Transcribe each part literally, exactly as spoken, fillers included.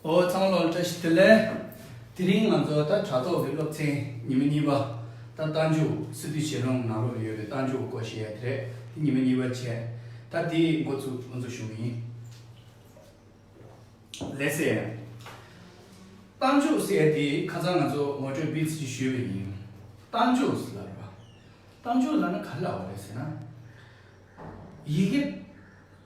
ཨོ་ཚང་མ་ལ་བཀྲ་ཤིས་བདེ་ལེགས། དེ་རིང་ང་ཚོ་ད་དྲ་ཐོག་གི་སློབ་ཚན་ཉི་མ་གཉིས་པ། ད་རྟགས་འཇུག་སི་ཏུ་བྱེ་རུང་ནང་ལོགས་ལ་ཡོད་པའི་རྟགས་འཇུག་སྐོར་བཤད་ཡ་དེ་རེད། དེ་ཉི་མ་གཉིས་པ་བྱས། ད་དེའི་འགོ་ཚུགས་འགོ་འཛུགས་ཞུ་གི་ཡིན། ལགས་སེ། རྟགས་འཇུག་ཟེར་ཡ་དེ་ཁ་སང་ང་ཚོ་ངོ་སྤྲོད་སྤེལ་ཚིག་ཞུས་པ་ཡིན། རྟགས་འཇུག་ཟེར་ལབ་རེད་པ། རྟགས་འཇུག་ལབ་ན་ག་རེ་ལབ་པ་རེད་ཟེར་ན། ཡི་གེ་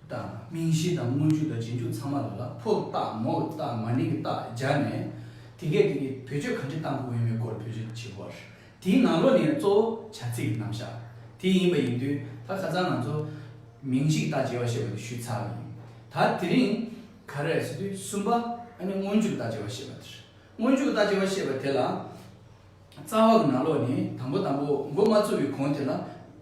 དང་མིང་གཞི་དང་སྔོན་འཇུག་དང་རྗེས་འཇུག་ཚང་མ་ལ་ལ་ཕོ་རྟགས་མོ་རྟགས་མ་ནིང་གི་རྟགས་སྦྱར་ནས། དེ་གས་དེ་གས་བེད་སྤྱོད་ག་འདྲ་གཏང་དགོས་ཡོད་མེད་སྐོར་བེད་སྤྱོད་བྱེད་དགོས་པ་རེད། དེའི་ནང་ལོགས་ནས་གཙོ་བོ་བྱ་ཚིག་གི་རྣམ་གཞག་དེ་ཡིན་པ་ཡིན་དུས། ད་ཁ་སང་ང་ཚོ་མིང་གཞིའི་རྟགས་སྦྱར་བ་བཤད་པ་དེ་ཞུས་ཚར་བ་ཡིན། ད་དེ་རིང་ག་རེ་རེད་ཟེར་དུས་གསུམ་པ། ཨ་ནི་སྔོན་འཇུག་རྟགས་སྦྱར་བ་བཤད་པ་དེ་རེད། སྔོན་འཇུག་རྟགས་སྦྱར་བ་བཤད་པ་དེ་ལ། རྩ་བ་གི་ནང་ལོགས་ནས་དང་པོ་དང་པོ་འགོ་མ་ཚུགས་པའི་གོང་དེ་ལ།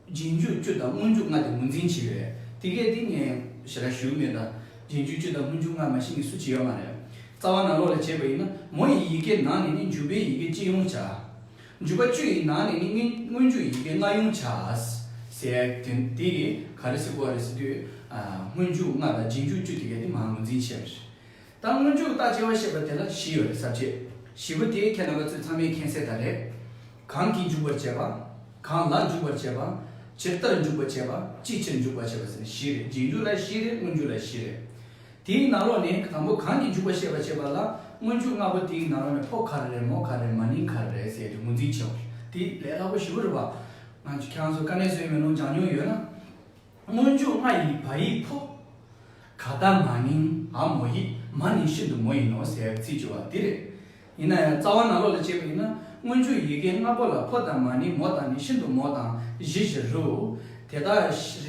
རྗེས་འཇུག་བཅུ་དང་སྔོན་འཇུག་ལྔ་དེ་ངོས་འཛིན་བྱེད་ཀྱི་རེད། དེ་གས་དེ་ངས་ཞེ་དྲག་ཞུ་གི་མེད། ད་རྗེས་འཇུག་བཅུ་དང་སྔོན་འཇུག་ལྔ་མ་ཤེས་མཁན་སུ་གཅིག་ཡོད་མ་རེད། རྩ་བ་ནང་ལོགས་ལ་བྱས་པ་ཡིན་ན། མོ་ཡི་ཡི་གེ་ནང་ནས་ནི་འཇུག་པའི་ཡི་གེ་སྤྱི་ཡོངས་བྱ། འཇུག་པ་བཅུ་ཡི་ནང་ནས་ནི་སྔོན་སྔོན་འཇུག་ཡི་གེ་ལྔ་ཡོངས་བྱ། ཟེར་དེ་དེ་གས་ག་རེ་ཟེར་དགོས་རེད་ཟེར་དུས། ཨ། སྔོན་འཇུག་ལྔ་དང་རྗེས་འཇུག་བཅུ་དེ་གས་དེ་མར་ངོས་འཛིན་བྱས་པ་རེད། ད་སྔོན་འཇུག་རྟགས་སྦྱར་བ་བཤད་པ་དེ་ལ་བཞི་ཡོད་རེད། ས་བཅད་བཞི་པོ་དེ་ཁྱེད་རྣམ་པ་ཚོས་ཚང་མས་མཁྱེན་གསལ་ལྟར་རེད། གང་གིས་འཇུག་པར་བྱེད་པ། གང་ལ་འཇུག་པར་བྱེད་པ། ཇི་ལྟར་འཇུག་པར་བྱེད་པ། ཅིའི་ཕྱིར་འཇུག་པར་བྱེད་པ་ཟེར་ནས་བཞི་རེད། རྗེས་འཇུག་ལ་བཞི་རེད། སྔོན་འཇུག་ལ་བཞི་རེད། དེའི་ནང་ལོགས་ནས་དང་པོ་གང་གིས་འཇུག་པར་བྱེད་པ་བྱེད་པ་ལ། སྔོན་འཇུག་ལྔ་པོ་དེའི་ནང་ལོགས་ནས་ཕོ་ག་རེ་རེད། མོ་ག་རེ་རེད། མ་ནིང་ག་རེ་རེད་ཟེར་དེ་ངོས་འཛིན་བྱེད་པ་རེད། དེ་ལས་སླ་པོ་ཞེ་པོ་རེད་པ། ང་ཚོ་ཁྱེད་རང་ཚོ་དཀའ་གནད་བཟོས་མེད་ནོ་སྦྱང་མྱོང་ཡོད་ན། སྔོན་འཇུག་ལྔ་ཡི་བ་ཡིག་ཕོ། ག་ད་མ་ནིང་འ་མོ་ཡིག་མ་ནི་ཤིན་ཏུ་མོ་ཡིན་ནོ་ཟེར་ཚིག་བརྗོད་པ་འདི་རེད། ཡིན་ན་ཡང་རྩ་བ་ནང་ལོགས་ལ་བྱས་པ་ཡིན་ན། སྔོན་འཇུག་ཡི་གེ་ལྔ་པོ་ལ་ཕོ་དང་མ་ནིང་མོ་དང་ནི་ཤིན་ཏུ་མོ་དང་བཞི་བཞི་རུ། དེ་དག་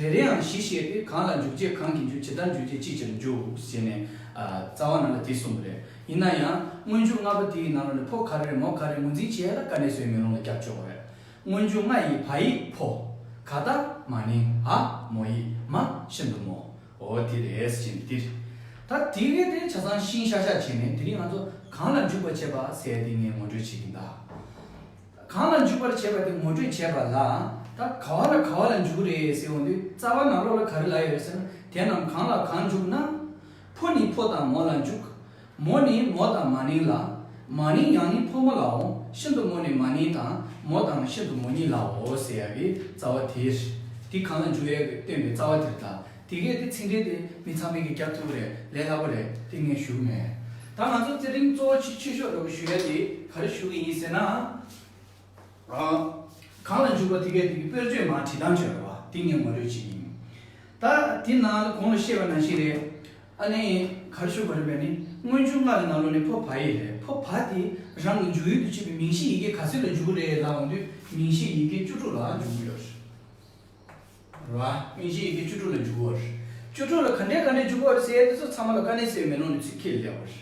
རེ་རེའང་བཞི་བཤད་དེ། གང་ལ་འཇུག་བྱེད། གང་གིས་འཇུག་ཇི་ལྟར་འཇུག་བྱེད། ཅིའི་ཕྱིར་འཇུག་ཟེར་ནས། ཨ། རྩ་བ་ནང་ལ་དེ་གསུངས་པ་རེད། ཡིན་ན་ཡང་སྔོན་འཇུག་ལྔ་པོ་དེའི་ནང་ལོགས་ནས་ཕོ་ག་རེ་རེད། མོ་ག་རེ་རེད། ངོས་འཛིན་བྱེད་ཡ་ལ་དཀའ་གནད་བཟོས་མེད་ནོ་ལ་རྒྱབ་ཆོག་པ་རེད། སྔོན་འཇུག་ལྔ་ཡི་བ་ཡིག་ཕོ། ག་ད་མ་ནིང་འ་མོ་ཡིག་མ་ཤིན་ཏུ་མོ། འོ་དེ་རེད་ཟེར་གྱིན་འདིར། ད་དེ་གས་དེ་ཆ་ཚང་ཤེས་ཤག་ཤག་བྱས་ནས། དེ་རིང་ང་ཚོ་གང་ལ་འཇུག་པར་བྱེད་པ་ཟེར་དེ་ངས་ངོ་སྤྲོད་བྱེད་ཀྱིན་གདའ། གང་ལ་འཇུག་པར་བྱེད་པ་དེ་ངོ་སྤྲོད་བྱས་པ་ལ། ད་ག་བ་ལ་ག་བ་ལ་འཇུག་རེད་ཟེར་འོང་དུས། རྩ་བ་ནང་ལོགས་ལ་ག་རེ་ལབ་ཡོད་རེད་ཟེར་ན། དེ་རྣམས་གང་ལ་གང་འཇུག་ན། ཕོ་ནི་ཕོ་དང་མོ་ལ་འཇུག་མོ་ནི་མོ་དང་མ་ནིང་ལ། མ་ནིང་ཡང་ནི་ཕོ་མོ་ལའོ། ཤིན་ཏུ་མོ་ནི་མ་ནིང་དང་མོ་དང་ཤིན་ཏུ་མོ་གཉིས་ལའོ་ཟེར་ཡ་གི་རྩ་བ་དེ་རེད། དེ་གང་ལ་འཇུག་ཡ་གི་སྟོན་པའི་རྩ་བ་དེ་རེད། ད་དེ་གས་དེ་ཚིག་འགྲེལ་དེ་མི་ཚང་མས་ཀྱི་རྒྱབ་ཐུབ་རེད། ལས་སླ་པོ་རེད། དེ་ངས་ཞུ་གི་མེད། ད་ང་ཚོ་དེ་རིང་གཙོ་བོ་ཆེ་ཆེ་ཤོས་འགྲོ་གི་ཞུ་ཡ་དེ་ག་རེ་ཞུ་གི་ཡིན་ཟེར་ན། ཨ། གང་ལ་འཇུག་པ་དེ་གས་དེ་གི་དཔེར་བརྗོད་མར་བྲིས་སྟངས་བྱས་རེད་པ། དེ་ངས་ངོ་སྤྲོད་བྱེད་ཀྱི་ཡིན། ད་དེ་ནང་ལ་གོང་ལ་བཤད་པ་ནང་བཞིན་རེད། ཨ་ནི་ག་རེ་ཞུ་དགོས་རེད་པས་ནི། སྔོན་འཇུག་ལྔ་གི་ནང་ལོགས་ནས་ཕོ་བ་ཡིག་རེད། ཕོ་བ་དེ་རང་གི་འཇུག་ཡུལ་དུ་བྱེད་པའི་མིང་གཞི་ཡི་གེ་ག་ཚོད་ལ་འཇུག་གི་རེད་ལབ་འོང་དུས། མིང་གཞི་ཡི་གེ་བཅུ་དྲུག་ལ་འཇུག་གི་ཡོད་རེད། རེད་པ། མིང་གཞི་ཡི་གེ་བཅུ་དྲུག་ལ་འཇུག་གི་ཡོད་རེད། བཅུ་དྲུག་ལ་ག་འདྲས་ག་འདྲས་འཇུག་གི་ཡོད་རེད་ཟེར་ཡ་དེ་ཚོ་ཚང་མ་ལ་དཀའ་གནད་བཟོས་མེད་ནོ་ནས་ཚུར་ཁྱེར་སླེབས་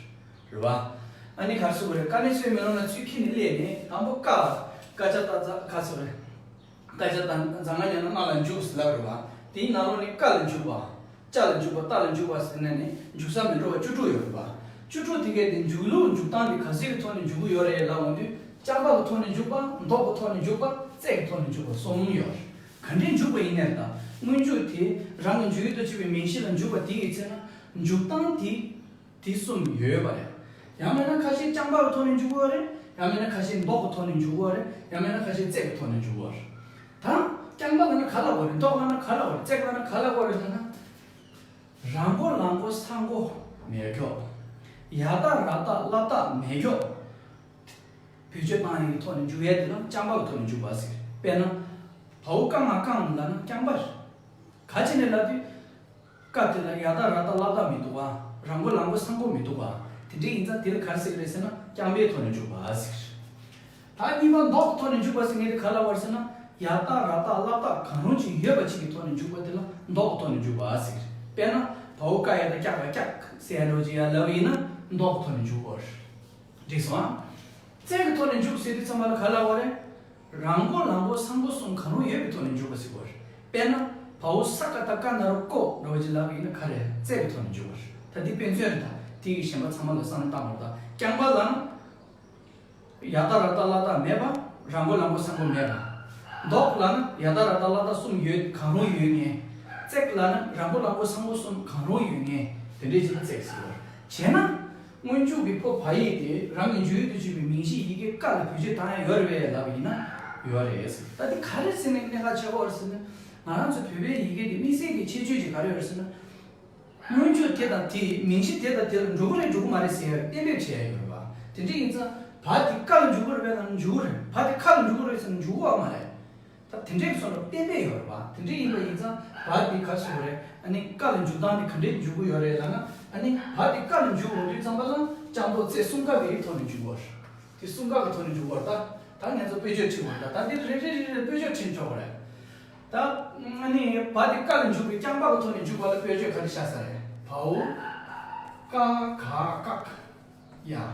པ་རེད། རེད་པ། ཨ་ནི་ག་རེ་ཟེར་དགོས་རེད། དཀའ་གནད་བཟོས་མེད་ནོ་ནས་ཚུར་ཁྱེར་ནས་སླེབས་ནས། དང་པོ་ཀ། ཀ་ཅ་ཏ་ཛ། ག་རེ་ཟེར་དགོས་རེད། ཀ་ཅ་ཏ་ཛ་ང་ཉ་ན་ང་ལ་འཇུག་ཟེར་ལབ་རེད་པ། དེའི་ནང་ལོགས་ནས་ཀ་ལ་འཇུག་པ། ཅ་ལ་འཇུག་པ། ཏ་ལ་འཇུག་པ་ཟེར་ནས་ནི་འཇུག་ས་མི་འདྲ་བ་བཅུ་དྲུག་ཡོད་རེད་པ། བཅུ་དྲུག་དེ་གས་དེ་འཇུག་ལུགས་འཇུག་སྟངས་དེ་ག་ཚོད་ཀྱི་ཐོག་ནས་འཇུག་གི་ཡོད་རེད་ལབ་འོང་དུས། རྐྱང་པ་གི་ཐོག་ནས་འཇུག་པ། འདོགས་ཀྱི་ཐོག་ནས་འཇུག་པ། བཙལ་གྱི་ཐོག་ནས་འཇུག་པ་གསུམ་ཡོད་རེད། ག་འདྲས་འཇུག་པ་ཡིན་ནའི་ད། སྔོན་འཇུག་དེ་རང་གི་འཇུག་ཡུལ་དུ་བྱེད་པའི་མིང་གཞི་ལ་འཇུག་པ་དེ་ཡི་ཚེ་ན། འཇུག་སྟངས་དེ། དེ་གསུམ་ཡོད་པ་རེད། ཡང་མིན་ན་ཁ་ཤས་རྐྱང་པ་གི་ཐོག་ནས་འཇུག་གི་ཡོད་རེད། ཡང་མིན་ན་ཁ་ཤས་འདོགས་ཀྱི་ཐོག་ནས་འཇུག་གི་ཡོད་རེད། ཡང་མིན་ན་ཁ་ཤས་བཙལ་གྱི་ཐོག་ནས་འཇུག་གི་ཡོད་རེད། ད་རྐྱང་པ་ལབ་ན་ག་ལབ་དགོས་རེད། འདོགས་ལབ་ན་ག་ལབ་དགོས་རེད། བཙལ་ལབ་ན་ག་ལབ་དགོས་རེད་ཟེར་ན། ར་མགོ་ལ་མགོ་ས་མགོ་མེ་སྒྱོགས། ཡ་བཏགས་ར་བཏགས་ལ་བཏགས་མེ་སྒྱོགས། བེད་སྤྱོད་བཏང་ཡག་གི་ཐོག་ནས་འཇུག་ཡ་དེ་ལ་རྐྱང་པ་གི་ཐོག་ནས་འཇུག་པ་ཟེར། དཔེར་ན། བའོ་ཀ་ང་རྐང་ལབ་ན་རྐྱང་པ་རེད། ག་ཅི་ནས་ལབ་དུས། ཀ་དེ་ལ་ཡ་བཏགས་ར་བཏགས་ལ་བཏགས་མི་འདུག་པ། ར་མགོ་ལ་མགོ་ས་མགོ་མི་འདུག་པ། དེ་འདྲ་ཡིན་ཙང་དེ་ལ་ག་རེ་ཟེར་གི་རེད་ཟེར་ན། རྐྱང་པའི་ཐོག་ནས་འཇུག་པ་ཟེར། ད་གཉིས་པ་འདོགས་ཐོག་ནས་འཇུག་པ་ཟེར་མཁན་དེ་ག་ལབ་པ་རེད་ཟེར་ན། ཡ་བཏགས་ར་བཏགས་ལ་བཏགས་གང་རུང་ཅིག་ཡོད་པ་ཅིག་གི་ཐོག་ནས་འཇུག་པ་དེ་ལ་འདོགས་ཐོག་ནས་འཇུག་པ་ཟེར། དཔེར་ན། བའོ་ཀ་ཡ་བཏགས་ཀྱ་ག་ཀྱག་ཟེར་ཡ་འདྲ་བོ་ཅིག་ཡར་ལབ་པ་ཡིན་ན། འདོགས་ཐོག་ནས་འཇུག་པ་རེད། འགྲིག་སོང་ཨ། བཙལ་གྱི་ཐོག་ནས་འཇུག་ཟེར་དུས་ཙམ་པ་ལ་ག་ལབ་པ་རེད། ར་མགོ་ལ་མགོ་ས་མགོ་གསུམ་གང་རུང་ཡོད་པའི་ཐོག་ནས་འཇུག་པ་ཟེར་དགོས་རེད། དཔེར་ན། བའོ་ས་ཀ་བཏགས་ཀ་ན་རོ་ཀོ་འདྲ་བོ་ཅིག་ལབ་པ་ཡིན་ན་ག་རེ། བཙལ་གྱི་ཐོག་ནས་འཇུག་པ་རེད། ད་འདི་དཔེ་མཚོན་རེད། ད་དེ་གི་གཞན་པ་ཚང་མ་ལ་བསམ་བློ་བཏང་དགོས་རེད། ད་རྐྱང་པ་ལབ་ན། ཡ་བཏགས་ར་བཏགས་ལ་བཏགས་མེད་པ། ར་མགོ་ལ་མགོ་ས་མགོ་མེད་པ། འདོགས་ལབ་ན་ཡ་བཏགས་ར་བཏགས་ལ་བཏགས་གསུམ་ཡོད། གང་རུང་ཡོད་མཁན། བཙལ་ལབ་ན་ར་མགོ་ལ་མགོ་ས་མགོ་གསུམ་གང་རུང་ཡོད་མཁན་དེ་འདྲས་ཅིག་ལ་བཙལ་ཟེར་བ། བྱས་ན། སྔོན་འཇུག་གི་ཕོ་བ་ཡིག་དེ་རང་གི་འཇུག་ཡུལ་དུ་བྱེད་པའི་མིང་གཞི་ཡི་གེ་ཀ་ལ་བེད་སྤྱོད་བཏང་ཡ་ཡོད་རེད་པས་ལབ་པ་ཡིན་ན་ཡོད་རེད། ད་འདི་ག་རེ་ཟེར་ནས་གནད་འགག་ཆེ་བོ་རེད་ཟེར་ན། ང་རང་ཚོ་བོད་པའི་ཡི་གེ་འདི་དམིགས་བསལ་གྱི་ཁྱད་ཆོས་ཅིག་ག་རེ་ཡོད་རེད་ཟེར་ན། སྔོན་འཇུག་དེ་དང་དེ་མིང་གཞི་དེ་དང་དེ་ལ་འགྲོ་གི་རེད་འགྲོ་གི་མ་རེད་ཟེར་ཡ་གཏན་འབེབས་བྱས་ཡ་ཡོད་རེད་པ། དེ་འདྲ་ཡིན་ཙང་བ་དེ་ཀ་ལ་འཇུག་གི་རེད་པས་ལབ་ན་འཇུག་གི་རེད། བ་དེ་ཁ་ལ་འཇུག་གི་རེད་ཟེར་ན་འཇུག་གི་ཡོད་མ་རེད། ད་དེ་འདྲའི་བསམ་བློ་གཏན་འབེབས་ཡོད་རེད་པ། དེ་འདྲ་ཡིན་པ་ཡིན་ཙང་བ་འདི་ག་རེ་ཟེར་དགོས་རེད། ཨ་ནི་ཀ་ལ་འཇུག་སྟངས་འདི་ག་འདྲས་འཇུག་གི་ཡོད་རེད་ལབ་ན། ཨ་ནི་བ་འདི་ཀ་ལ་འཇུག་འོང་དུས་ཙམ་པ་ལ་ལྕགས་རྡོག་རྩེ་གསུམ་ཀ་གི་ཐོག་ནས་འཇུག་དགོས་རེད། དེ་གསུམ་ཀ་གི་ཐོག་ནས་འཇུག་དགོས་རེད། ད་ད་ངས་ཚོ་དཔེ་བརྗོད་བྲིས་དགོས་རེད། ད་ད་འདི་རེ་རེ་རེ་རེ་དཔེ་བརྗོད་བྲིས་ཆོག་གི་རེད། ད་ཨ་ནི་བ་འདི་ཀ་ལ་འཇུག་པའི་རྐྱང་པ་གི་ཐོག་ནས་འཇུག་པ་ལ་དཔེ་བརྗོད་ག་རེ་བཞག་ས་རེད། བའོ། ཀ་ག་ཀག་ཡ།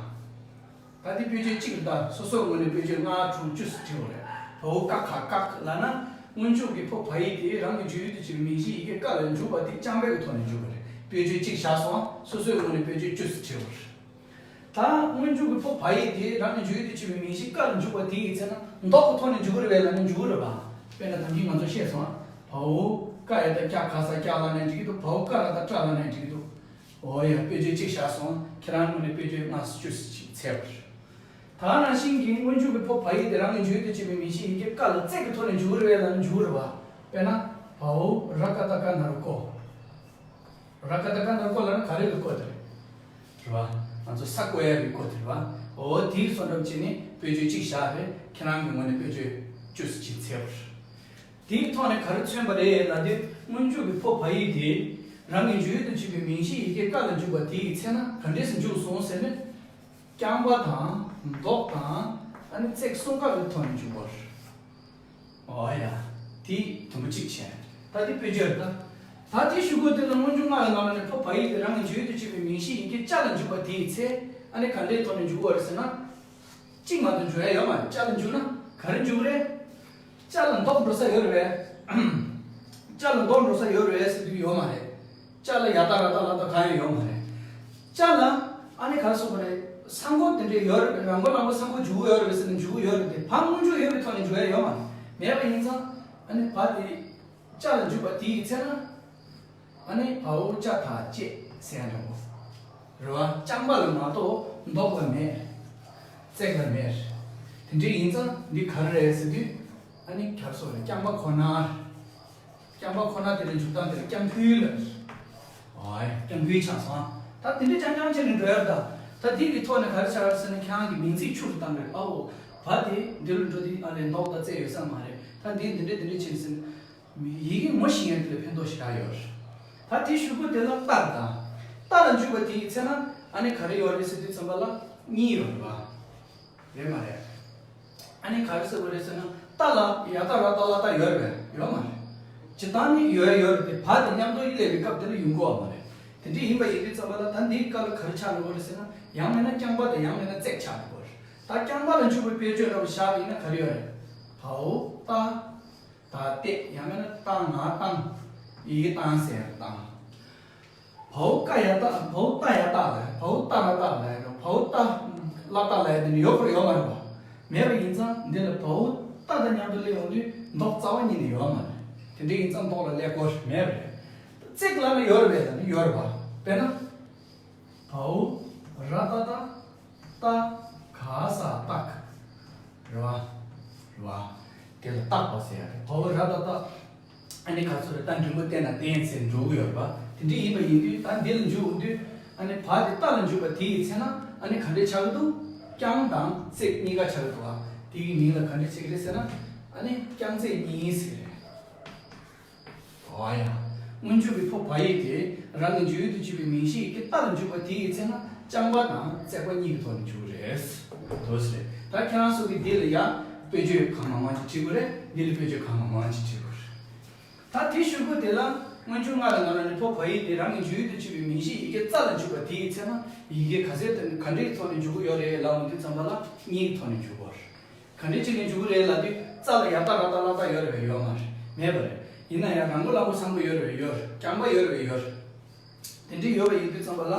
ད་འདི་དཔེ་བརྗོད་གཅིག་རེད། ད་སོ་སོའི་ངོས་ནས་དཔེ་བརྗོད་ལྔ་དྲུག་བཅུ་ཙམ་བྲིས་པ་རེད། བའོ་ཀ་ག་ཀག་ལབ་ན། སྔོན་འཇུག་གི་ཕོ་བ་ཡིག་དེ་རང་གི་འཇུག་ཡུལ་དུ་བྱེད་པའི་མིང་གཞིའི་ཡི་གེ་ཀ་ལ་འཇུག་པ་དེ་རྐྱང་པའི་གི་ཐོག་ནས་འཇུག་པ་རེད། དཔེ་བརྗོད་གཅིག་བཞག་སོང་། སོ་སོའི་ངོས་ནས་དཔེ་བརྗོད་བཅུ་ཙམ་བྲིས་པ་རེད། ད་སྔོན་འཇུག་གི་ཕོ་བ་ཡིག་དེ་རང་གི་འཇུག་ཡུལ་དུ་བྱེད་པའི་མིང་གཞི་ཀ་ལ་འཇུག་པ་དེ་ཡི་ཚེ་ན་མདོག་གི་ཐོག་ནས་འཇུག་གི་རེད་པས་ལབ་ན་འཇུག་གི་རེད་པ། དཔེར་ན་ད་གིན་ང་ཚོ་བཤད་སོང་། བའོ་ཀ་ཡ་བཏགས་ཀྱ་ག་ས་ཀྱག་ལབ་ནའི་འགྲིག་གི་འདུག་བའོ་ཀ་ར་བཏགས་ཀྲ་ལབ་ནའི་འགྲིག་གི་འདུག་འོ་ཡ། དཔེ་བརྗོད་གཅིག་བཞག་སོང་། ཁྱེད་རང་ངོས་ནས་དཔེ་བརྗོད་ལྔ་བཅུ་ཙམ་ཅིག་འཚོལ་བ་རེད། ད་ནང་བཞིན་གྱི་སྔོན་འཇུག་གི་ཕོ་བ་ཡིག་དེ་རང་གི་འཇུག་ཡུལ་དུ་བྱེད་པའི་མིང་གཞི་ཡི་གེ་ཀ་ལ་རྩེག་གི་ཐོག་ནས་འཇུག་གི་རེད་པས་ལབ་ན་འཇུག་གི་རེད་པ། དཔེར་ན། བའོ་ར་ཀ་བཏགས་ཀ་ན་རོ་ཀོ། ར་ཀ་བཏགས་ཀ་ན་རོ་ཀོ་ལབ་ན་ག་རེ་གི་ཀོ་དེ་རེད། རེད་པ། ང་ཚོ་ས་བརྐོ་ཡ་གི་ཀོ་དེ་རེད་པ། འོ་དེའི་བཟོ་འདྲ་བྱས་ནས་དཔེ་བརྗོད་གཅིག་བཞག་རེད། ཁྱེད་རང་གི་ངོས་ནས་དཔེ་བརྗོད་བཅུ་ཙམ་ཅིག་འཚོལ་བ་རེད། དེའི་ཐོག་ནས་ག་རེ་མཚོན་པ་རེད་ལབ་དུས་སྔོན་འཇུག་གི་ཕོ་བ་ཡིག་དེ་རང་གི་འཇུག་ཡུལ་དུ་བྱེད་པའི་མིང་གཞི་ཡི་གེ་ཀ་ལ་འཇུག་པ་དེ་ཡི་ཚེ་ན་ག་འདྲས་སུ་འཇུག་སོང་ཟེར་ན། རྐྱང་པ་དང་མདོག་དང་ཨ་ནི་རྩེག་གསུམ་ཀ་གི་ཐོག་ནས་འཇུག་པ་རེད། འོ་ཡ། དེ་དུམ་བུ་གཅིག་བྱས། ད་དེ་དཔེ་བརྗོད་རེད་ད། ད་དེ་ཞུ་སྒོ་དེ་ལ་སྔོན་འཇུག་ལྔ་ཡི་ནང་ལ་ནས་ཕོ་བ་ཡིག་དེ་རང་གི་འཇུག་ཡུལ་དུ་བྱེད་པའི་མིང་གཞི་ཡི་གེ་ཅ་ལ་འཇུག་པ་དེ་ཡི་ཚེ་ཨ་ནི་ག་འདྲའི་ཐོག་ནས་འཇུག་པ་རེད་ཟེར་ན། གཅིག་མ་གཏོགས་འཇུག་ཡ་ཡོད་མ་རེད། ཅ་ལ་འཇུག་ན་ག་རེ་འཇུག་རེད། ཅ་ལ་མདོག་འགྲོ་ས་ཡོད་རེད་པས། ཅ་ལ་མདོག་འགྲོ་ས་ཡོད་རེད་ཟེར་དུས་ཡོད་མ་རེད། ཅ་ལ་ཡ་བཏགས་ར་བཏགས་ལ་བཏགས་གང་ཡང་ཡོད་མ་རེད། ཅ་ལ་ཨ་ནི་ག་རེ་ཟེར་དགོས་རེད། ས་མགོ་དེ་འདྲས་ཡོད་རེད་པས། ར་མགོ་ལ་མགོ་ས་མགོ་འཇུག་གི་ཡོད་རེད་པས་ཟེར་ན་འཇུག་གི་ཡོད་རེད་དེ། བ་སྔོན་འཇུག་ཡོད་པའི་ཐོག་ནས་འཇུག་ཡ་ཡོད་མ་རེད། མེད་པ་ཡིན་ཙང་ཨ་ནི་བ་དེ་ཅ་ལ་འཇུག་པ་དེ་ཡི་ཚེ་ན། ཨ་ནི་བའོ་ཅ་ད་ཅེ་ཟེར་ཡ་འདྲ་པོ། རེད་པ། རྐྱང་པ་ལ་མ་གཏོགས་མདོག་ལ་མེད། རྩེག་ལ་མེད། དེ་འདྲ་ཡིན་ཙང་འདི་ག་རེ་རེད་ཟེར་དུས། ཨ་ནི་ག་རེ་ཟེར་དགོས་རེད། རྐྱང་པ་ཁོ་ན། རྐྱང་པ་ཁོ་ན་དེ་ལ་འཇུག་སྟངས་དེ་ལ་རྐྱང་ཕུལ་ལ། ཨོའི། རྐྱང་ཕུལ་ཆགས་སོང་། ད་དེ་འདྲ་རྐྱང་རྐྱང་བྱས་ནས་འགྲོ་ཡ་རེད་ད། ད་འདི་གི་ཐོག་ནས་ག་རེ་ཆགས་རེད་ཟེར་ན་ཁྱེད་རང་གི་མིང་ཚིག་ཆུ་རུ་བཏང་གི་རེད། ཨ་འོ། བ་དེ་འདི་རུ་འགྲོ་དུས་ཨ་ལས་མདོག་དང་རྩེག་ཡོད་ས་མ་རེད། ད་འདི་འདི་འདྲ་འདི་འདྲ་བྱས་ཟིན། ཡི་གེ་ངོ་ཤེས་ཡ་དེ་ལ་ཕན་ཐོགས་ཞེ་དྲག་ཡོད་རེད། ད་དེ་ཞུ་སྒོ་དེ་ལ་ཏ་དང་། ཏ་ལ་འཇུག་པ་དེ་ཡི་ཚེ་ན་ཨ་ནི་ག་རེ་ཡོད་རེད་ཟེར་དུས་ཙམ་པ་ལ་གཉིས་ཡོད་རེད་པ། རེད་མ་རེད། ཨ་ནི་ག་རེ་ཟེར་དགོས་རེད་ཟེར་ན་ཏ་ལ་ཡ་བཏགས་ར་བཏགས་ལ་བཏགས་ཡོད་རེད་པས། ཡོད་མ་རེད། སྤྱིར་བཏང་ནི་ཡོད་ཡོད་རེད་དེ། བ་དང་མཉམ་དུ་སླེབས་པའི་སྐབས་དེ་ལ་ཡོང་གི་ཡོད་མ་རེད། དེ་འདྲ་ཡིན་པ་ཡིན་དུས་ཙམ་པ་ལ་ད་འདིའི་སྐབས་ལ་ག་རེ་ཆགས་འགྲོ་གི་རེད་ཟེར་ན། ཡང་མིན་ན་རྐྱང་པ་དང་ཡང་མིན་ན་རྩེག་ཆགས་འགྲོ་གི་རེད། ད་རྐྱང་པ་ལ་འཇུག་པའི་དཔེ་བརྗོད་འདྲ་པོ་བཞག་པ་ཡིན་ན་ག་རེ་ཡོད་རེད། བའོ་ཏ། ད་ཏེ། ཡང་མིན་ན་ཏ་ང་བཏང་། ཡི་གེ་བཏང་ཟེར་ཡ་བཏང་། བའོ་ཀ་ཡ་བཏགས། བའོ་ཏ་ཡ་བཏགས་ལ། བའོ་ཏ་ར་བཏགས་ལ། བའོ་ཏ་ལ་བཏགས་ལ་ཡ་དེ་ནི་ཡོད་ཁོ་ར་ཡོད་མ་རེད་པ། མེད་པ་ཡིན་ཙང་འདི་ལ་བའོ་ཏ་དང་མཉམ་དུ་སླེབས་ཡོང་དུས་མདོག་རྩ་བ་ཉིད་ནས་ཡོད་མ་རེད། དེ་འདྲ་ཡིན་ཙང་མདོག་ལ་ཀླད་ཀོར་མེད་པ་རེད། རྩེག་ལབ་ན་ཡོད་རེད་པས་ལབ་ན་ཡོད་རེད་པ། དཔེར་ན། བའོ་ར་བཏགས་ཏ། ཏ་ག་ས་ཏག་རེད་པ། རེད་པ། དེ་ལ་བཏགས་པ་ཟེར་ཡ་རེད། བའོ་ར་བཏགས་ཏ། ཨ་ནི་ག་ཚོད་རེད། ད་འགྲེང་བུ་བསྟན་ན་བསྟན་ཟེར་འགྲོ་གི་ཡོད་རེད་པ། དེ་འདྲ་ཡིན་པ་ཡིན་དུས་ད་འདི་ལ་འཇུག་འོང་དུས་ཨ་ནི་བ་དེ་ཏ་ལ་འཇུག་པ་དེ་ཡི་ཚེ་ན་ཨ་ནི་ག་འདྲས་ཆགས་ཀྱི་འདུག་རྐྱང་དང་རྩེག་གཉིས་ཀ་ཆགས་ཀྱི་འདུག་པ། དེ་གི་མིང་ལ་ག་འདྲས་བྱེད་ཀྱི་རེད་ཟེར་ན། ཨ་ནི་རྐྱང་རྩེག་གཉིས་ཟེར་གྱི་རེད། འོ་ཡ། སྔོན་འཇུག་གི་ཕོ་བ་ཡིག་དེ་རང་གི་འཇུག་ཡུལ་དུ་བྱེད་པའི་མིང་གཞི་ཡི་གེ་ཏ་ལ་འཇུག་པ་དེ་ཡི་ཚེ་ན་རྐྱང་པ་དང་རྩེག་པ་གཉིས་ཀྱི་ཐོག་ནས་འཇུག་རེད། འདུག་སེ་རེད། ད་ཁྱེད་རང་ཚོ་གིས་འདི་ལ་ཡ་དཔེ་བརྗོད་གང་མང་མང་ཅིག་བྲིས་དགོས་རེད། འདི་ལ་དཔེ་བརྗོད་གང་མང་མང་ཅིག་བྲིས་དགོས་རེད། ད་དེའི་ཤུལ་ཁུག་དེ་ལ་སྔོན་འཇུག་ལྔ་ལ་ང་རང་ནི་ཕོ་བ་ཡིག་དེ་རང་གི་འཇུག་ཡུལ་དུ་བྱེད་པའི་མིང་གཞི་ཡི་གེ་ཙ་ལ་འཇུག་པ་དེ་ཡི་ཚེ་ན་ཡི་གེ་ག་ཚད་དང་ག་འདྲའི་ཐོག་ནས་འཇུག་གི་ཡོད་རེད་ལབ་འོང་དུས་ཙམ་པ་ལ་གཉིས་ཀྱི་ཐོག་ནས་འཇུག་དགོས་རེད། ག་འདྲའི་ཅིག་ནས་འཇུག་གི་རེད་ལབ་དུས་ཙ་ལ་ཡ་བཏགས་ར་བཏགས་ལ་བཏགས་ཡོད་རེད་པས། ཡོད་མ་རེད། མེད་པ་རེད། ཡིན་ན་ཡང་ར་མགོ་ལ་མགོ་ས་མགོ་ཡོད་རེད་པས། ཡོད་རེད། རྐྱང་པ་ཡོད་རེད་པས། ཡོད་རེད། དེ་འདྲའི་ཡོད་པ་ཡིན་དུས་ཙམ་པ་ལ་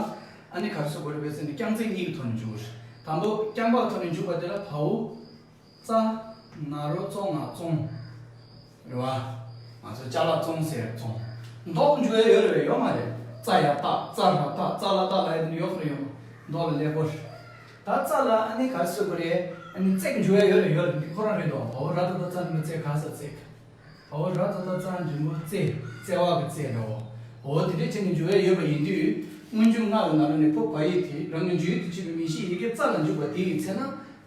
ཨ་ནི་ག་རེ་ཟེར་དགོས་རེད་པས་ཟེར་ན་རྐྱང་ཚིག་གཉིས་ཀྱི་ཐོག་ནས་འཇུག་དགོས་རེད། དང་པོ་རྐྱང་པ་ཐོག་ནས་འཇུག་པ་དེ་ལ་བའོ། ཙ། ན་རོ་ཙོ་ང་བཙོང་། རེད་པ། ང་ཚོ་ཅ་ལག་བཙོང་ཟེར་བཙོང་། མདོག་འཇུག་ཡ་ཡོད་རེད་པས། ཡོད་མ་རེད། ཙ་ཡ་བཏགས། ཙ་ར་བཏགས། ཙ་ལ་བཏགས་ལབ་ཡ་དེ་འདྲ་ཡོད་ཁོ་ར་ཡོད་མ། མདོ་ལ་ཀླད་ཀོར། ད་རྩ་ལ་ཨ་ནི་ག་རེ་ཟེར་དགོས་རེད། ཨ་ནི་བརྩེགས་འཇུག་ཡ་ཡོད་རེད། ཡོད་རེད། འདི་ཁོ་རང་རེད་དོ། བ་འོག་ར་ཏ་བཏགས་རྩ་འགྲེང་བུ་རྩེ་ག་ས་བརྩེགས། བ་འོག་ར་ཏ་བཏགས་རྩ་འགྲེང་བུ་རྩེ། བརྩེ་བ་གི་བརྩེ་འདྲ་བོ། འོ་དེ་འདྲ་བྱས་ནས་འཇུག་ཡ་ཡོད་པ་ཡིན་དུས། སྔོན་འཇུག་ལྔ་ལ་ན་རོ་ནས་ཕོ་བ་ཡིག་དེ་རང་གི་འཇུག་ཡུལ་དུ་བྱེད་པའི་མིང་གཞིའི་ཡི་གེ་རྩ་ལ་འཇུག་པ་དེ་ཡི་ཚེ་ན།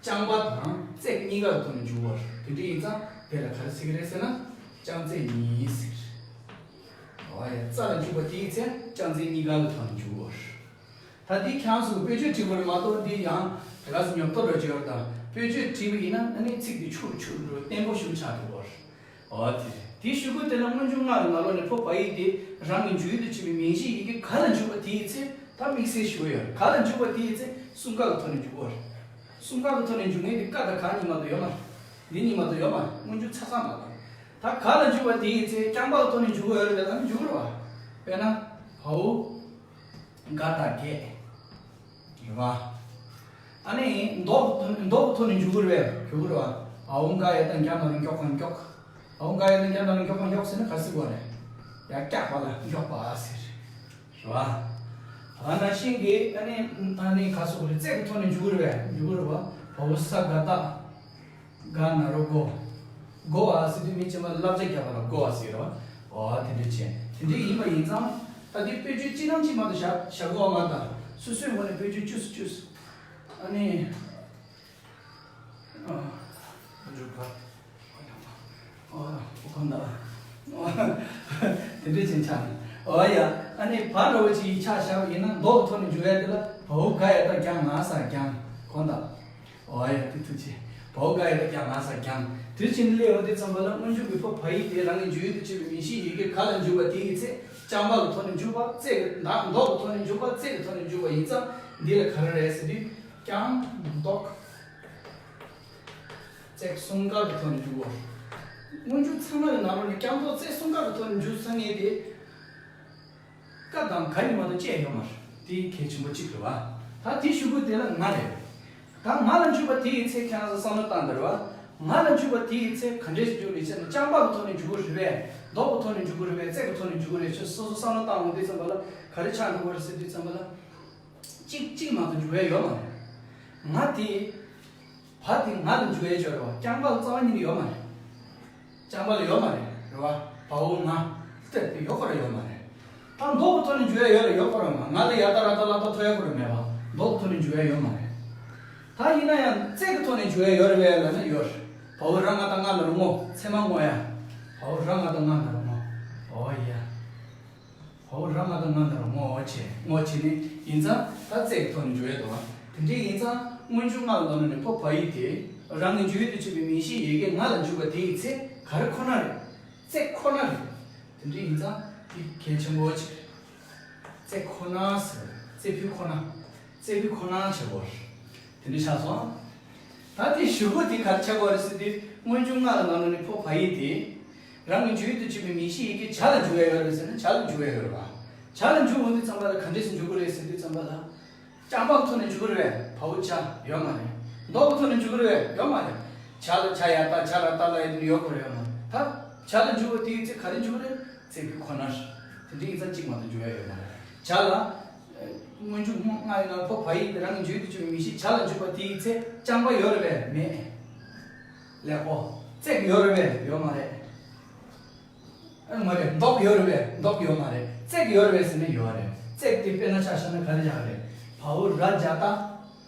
རྐྱང་པ་དང་བརྩེགས་གཉིས་ཀ་གི་ཐོག་ནས་འཇུག་པ་རེད། དེ་འདྲ་ཡིན་ཙང་དེ་ལ་ག་རེ་ཟེར་གི་རེད་ཟེར་ན། རྐྱང་བརྩེགས་གཉིས་ཟེར། འོ་ཡ། རྩ་ལ་འཇུག་པ་དེ་ཡི་ཚེ་རྐྱང་བརྩེགས་གཉིས་ཀ་གི་ཐོག་ནས་འཇུག་པ་རེད། ད་འདི་ཁྱེད་རང་ཚོ་གི་དཔེ་བརྗོད་བྲིས་པ་རེད་མ་གཏོགས། འདི་ཡང་དེ་ག་ཚོད་ཉོབ་ཏོ་འདྲ་བྱས་ཡོད་དང་། དཔེ་བརྗོད་བྲིས་པ་ཡིན་ན་ཨ་ནི་ཚིག་འདི་ཆུ་རུ་ཆུ་རུ་བརྟན་པོ་ཞིག་ཆགས་འགྲོ་གི་རེད། འོ་དེ་རེད། དེའི་གཞུག་གུ་དེ་ལ་སྔོན་འཇུག་ལྔ་ལ་ན་རོ་ནས་ཕོ་བ་ཡིག་དེ་རང་གི་འཇུག་ཡུལ་དུ་བྱེད་པའི་མིང་གཞིའི་ཡི་གེ་ག་ལ་འཇུག་པ་དེ་ཡི་ཚེ། ད་དམིགས་བསལ་ཞུ་གི་ཡོད་རེད། ག་ལ་འཇུག་པ་དེ་ཡི་ཚེ་གསུམ་ཀ་གི་ཐོག་ནས་འཇུག་གི་ཡོད་རེད། གསུམ་ཀ་གི་ཐོག་ནས་འཇུག་མཁན་དེ་ཀ་དང་ག་གཉིས་མ་གཏོགས་ཡོད་མ་རེད། འདི་གཉིས་མ་གཏོགས་ཡོད་མ་རེད། སྔོན་འཇུག་ཚ་ཚ་མ་གཏོགས། ད་ག་ལ་འཇུག་པ་དེ་ཡི་ཚེ་རྐྱང་པ་གི་ཐོག་ནས་འཇུག་གི་ཡོད་རེད་པས། ད་འཇུག་གི་རེད་པ། དཔེར་ན་བ་འོག་ག་ད་གད། རེད་པ། ཨ་ནི་མདོ་མདོ་གི་ཐོག་ནས་འཇུག་གི་རེད་པས། འཇུག་གི་རེད་པ། བ་འོག་ག་ཡ་བཏགས་གྱ་ན་རོ་མགྱོགས་ག་མགྱོགས། བ་འོག་ག་ཡ་བཏགས་གྱ་ན་རོ་མགྱོགས་ག་མགྱོགས་ཟེར་ན་ག་རེ་ཟེར་དགོས་རེད། ཡ། ཀྱག་པ་ལ་མགྱོགས་པ་ཟེར། རེད་པ། ད་ནང་བཞིན་གྱི་ཨ་ནི་ཨ་ནི་ག་ཟེར་དགོས་རེད། བརྩེགས་ཀྱི་ཐོག་ནས་འཇུག་གི་རེད་པས། འཇུག་གི་རེད་པ། བ་འོག་ས་ག་བཏགས། ག་ན་རོ་གོ། གོ་བ་ཟེར་དུས་མི་རྗེས་མ་བསླབ་བྱ་རྒྱག་པ་ལ་གོ་བ་ཟེར་རོ། འོ་དེ་འདྲ་བྱས། དེ་འདྲ་ཡིན་པ་ཡིན་ཙང་། ད་འདི་དཔེ་བརྗོད་སྤྱི་བཏང་གཅིག་མ་གཏོགས་བཞག་བཞག་གི་ཡོད་མ་རེད། སོ་སོའི་ངོས་ནས་དཔེ་བརྗོད་བཅུ་སུ་བཅུ་སུ། ཨ་ནི། ཨ། འཇུག་པ། ཨོ་ཁོང་ད། དེ་འདྲ་བྱས་ཆགས་ནས། འོ་ཡ། ཨ་ནི་བ་འདྲ་བོ་ཅིག་ཆ་བཞག་པ་ཡིན་ན་མདོ་གི་ཐོག་ནས་འཇུག་ཡ་དེ་ལ་བ་འོག་ག་ཡ་བཏགས་གྱ་ང་ས་གྱང་། ཁོང་ད། འོ་ཡ། དེ་ཐུགས་རྗེ་ཆེ། བ་འོག་ག་ཡ་བཏགས་གྱ་ང་ས་གྱང་། དེ་བཞིན་སླེབས་ཡོང་དུས་ཙམ་པ་ལ་སྔོན་འཇུག་གི་ཕོ་བ་ཡིག་དེ་རང་གི་འཇུག་ཡུལ་དུ་བྱེད་པའི་མིང་གཞིའི་ཡི་གེ་ག་ལ་འཇུག་པ་དེ་ཡི་ཚེ། རྐྱང་པ་གི་ཐོག་ནས་འཇུག་པ། བརྩེགས་ཀྱི་ད་མདོ་གི་ཐོག་ནས་འཇུག་པ། བརྩེགས་ཀྱི་ཐོག་ནས་འཇུག་པ་ཡིན་ཙང་འདི་ལ་ག་རེ་རེད་ཟེར་དུས། རྐྱང་མདོག་བརྩེགས་གསུམ་ཀ་གི་ཐོག་ནས་འཇུག་པ། སྔོན་འཇུག་ཚང་མ་གི་ནང་ལོགས་ནས་རྐྱང་མདོག་བརྩེགས་གསུམ་ཀ་གི་ཐོག་ནས་འཇུག་ཚར་མཁན་དེ། ཀ་དང་ག་གཉིས་མ་གཏོགས་བཅད་ཡོད་མ་རེད། དེ་གལ་ཆེན་པོ་གཅིག་རེད་པ། ད་དེའི་གཞུག་གུ་དེ་ལ་ང་རེད། ད་ང་ལ་འཇུག་པ་དེ་ཡི་ཚེ་ཁྱེད་རང་ཚོ་བསམ་བློ་བཏང་དང་རེད་པ། ང་ལ་འཇུག་པ་དེ་ཡི་ཚེ་ག་འདྲས་འཇུག་རེད་ཟེར་ན། རྐྱང་པ་གི་ཐོག་ནས་འཇུག་གི་རེད་པས། མདོག་གི་ཐོག་ནས་འཇུག་གི་རེད་པས། བརྩེགས་གི་ཐོག་ནས་འཇུག་གི་རེད། ཁྱོད་སོ་སོ་བསམ་བློ་བཏང་འོང་དུས་ཙམ་པ་ལ་ག་རེ་ཆགས་འགྲོ་གི་རེད་ཟེར་དུས་ཙམ་པ་ལ། གཅིག་གཅིག་མ་གཏོགས་འཇུག་ཡ་ཡོད་མ་རེད། ང་དེ། བ་དེ་ང་ལ་འཇུག་ཡ་ཅིག་ཡོད་རེད་པ། རྐྱང་པ་ལ་རྩ་བ་ཉིད་ནས་ཡོད་མ་རེད། རྐྱང་པ་ལ་ཡོད་མ་རེད། རེད་པ། བ་འོག་ང་། དེ་ཡོད་ཁོ་ར་ཡོད་མ་རེད། ད་མདོ་གི་ཐོག་ནས་འཇུག་ཡ་ཡོད་རེད། ཡོད་ཁོ་ར་མ། ང་ལ་ཡ་བཏགས་ར་བཏགས་ལ་བཏགས་ཐོ་ཡ་ཁོ་ར་མེད་པ། མདོ་གི་ཐོག་ནས་འཇུག་ཡ་ཡོད་མ་རེད། ད་ཡིན་ན་ཡང་བརྩེགས་ཀྱི་ཐོག་ནས་འཇུག་ཡ་ཡོད་རེད་པས་ལབ་ན་ཡོད་རེད། བ་འོག་ར་ང་བཏགས་ང་ན་རོ་ངོ། ཚད་མ་ངོ་ཡ། བ་འོག་ར་ང་བཏགས་ང་ན་རོ་ངོ། འོ་ཡ། བ་འོག་ར་ང་བཏགས་ང་ན་རོ་ངོ་བྱས། ངོ་བྱས་ནས་ཡིན་ཙང་ད་བརྩེགས་ཀྱི་ཐོག་ནས་འཇུག་ཡ་འདུག་པ། དེ་འདྲ་ཡིན་ཙང་སྔོན་འཇུག་ལྔ་ལ་ན་རོ་ནས་ཕོ་བ་ཡིག་དེ་རང་གི་འཇུག་ཡུལ་དུ་བྱེད་པའི་མིང་གཞིའི་ཡི་གེ་ང་ལ་འཇུག་པ་དེ་ཡི་ཚེ་ག་རེ་ཁོ་ན་རེད། བརྩེགས་ཁོ་ན་རེད། དེ་འདྲ་ཡིན་ཙང་དེ་གལ་ཆེན་པོ་ཅིག་རེད། བརྩེགས་ཁོ་ན་ཟེར། རྩེ་ཕུད་ཁོ་ན། རྩེ་ཕུད་ཁོ་ན་བྱེད་དགོས་རེད། དེ་འདྲ་ཆགས་སོང་། ད་དེ་གཞུག་གུ་དེ་ག་རེ་ཆགས་ཀྱི་ཡོད་རེད་ཟེར་དུས། སྔོན་འཇུག་ལྔ་ལ་ན་རོ་ནས་ཕོ་བ་ཡིག་དེ་རང་གི་འཇུག་ཡུལ་དུ་བྱེད་པའི་མིང་གཞིའི་ཡི་གེ་བྱ་ལ་འཇུག་ཡ་ཡོད་རེད་ཟེར་ན་བྱ་ལ་འཇུག་ཡ་ཡོད་རེད་པ། བྱ་ལ་འཇུག་འོང་དུས་ཙམ་པ་ལ་ག་འདྲས་སེ་འཇུག་གི་རེད་ཟེར་དུས་ཙམ་པ་ལ། རྐྱང་པ་གི་ཐོག་ནས་འཇུག་གི་རེད་པས། བ་འོག་བྱ་ཡོད་མ་རེད། མདོ་གི་ཐོག་ནས་འཇུག་གི་རེད་པས། ཡོད་མ་རེད། བྱ་ལ་བྱ་ཡ་བཏགས་བྱ་ར་བཏགས་ལ་ཡ་དེ་ཡོད་ཁོ་ར་ཡོད་མ་རེད། ད་བྱ་ལ་འཇུག་པ་དེའི་ཚེ་ག་རེ་འཇུག་གི་རེད། བརྩེགས་པའི་ཁོ་ན་རེད། དེ་འདྲ་ཡིན་ཙང་གཅིག་མ་གཏོགས་འཇུག་ཡ་ཡོད་མ་རེད། བྱ་ལ། སྔོན་འཇུག་ལྔ་ཡིན་ན་ཕོ་བ་ཡིག་དེ་རང་གི་འཇུག་ཡུལ་དུ་བྱེད་པའི་མིང་གཞི་བྱ་ལ་འཇུག་པ་དེའི་ཚེ་རྐྱང་པ་ཡོད་རེད་པས། མེད། ཀླད་ཀོར། བརྩེགས་ཡོད་རེད་པས། ཡོད་མ་རེད། ཨ་མ་རེད། མདོག་ཡོད་རེད་པས། མདོག་ཡོད་མ་རེད། བརྩེགས་ཡོད་རེད་པས་ཟེར་ན་ཡོད་རེད། བརྩེགས་དེ་དཔེར་ན་ཆ་བཞག་ན་ག་རེ་བཞག་རེད། བ་འོག་ར་བྱ་བཏགས། བ་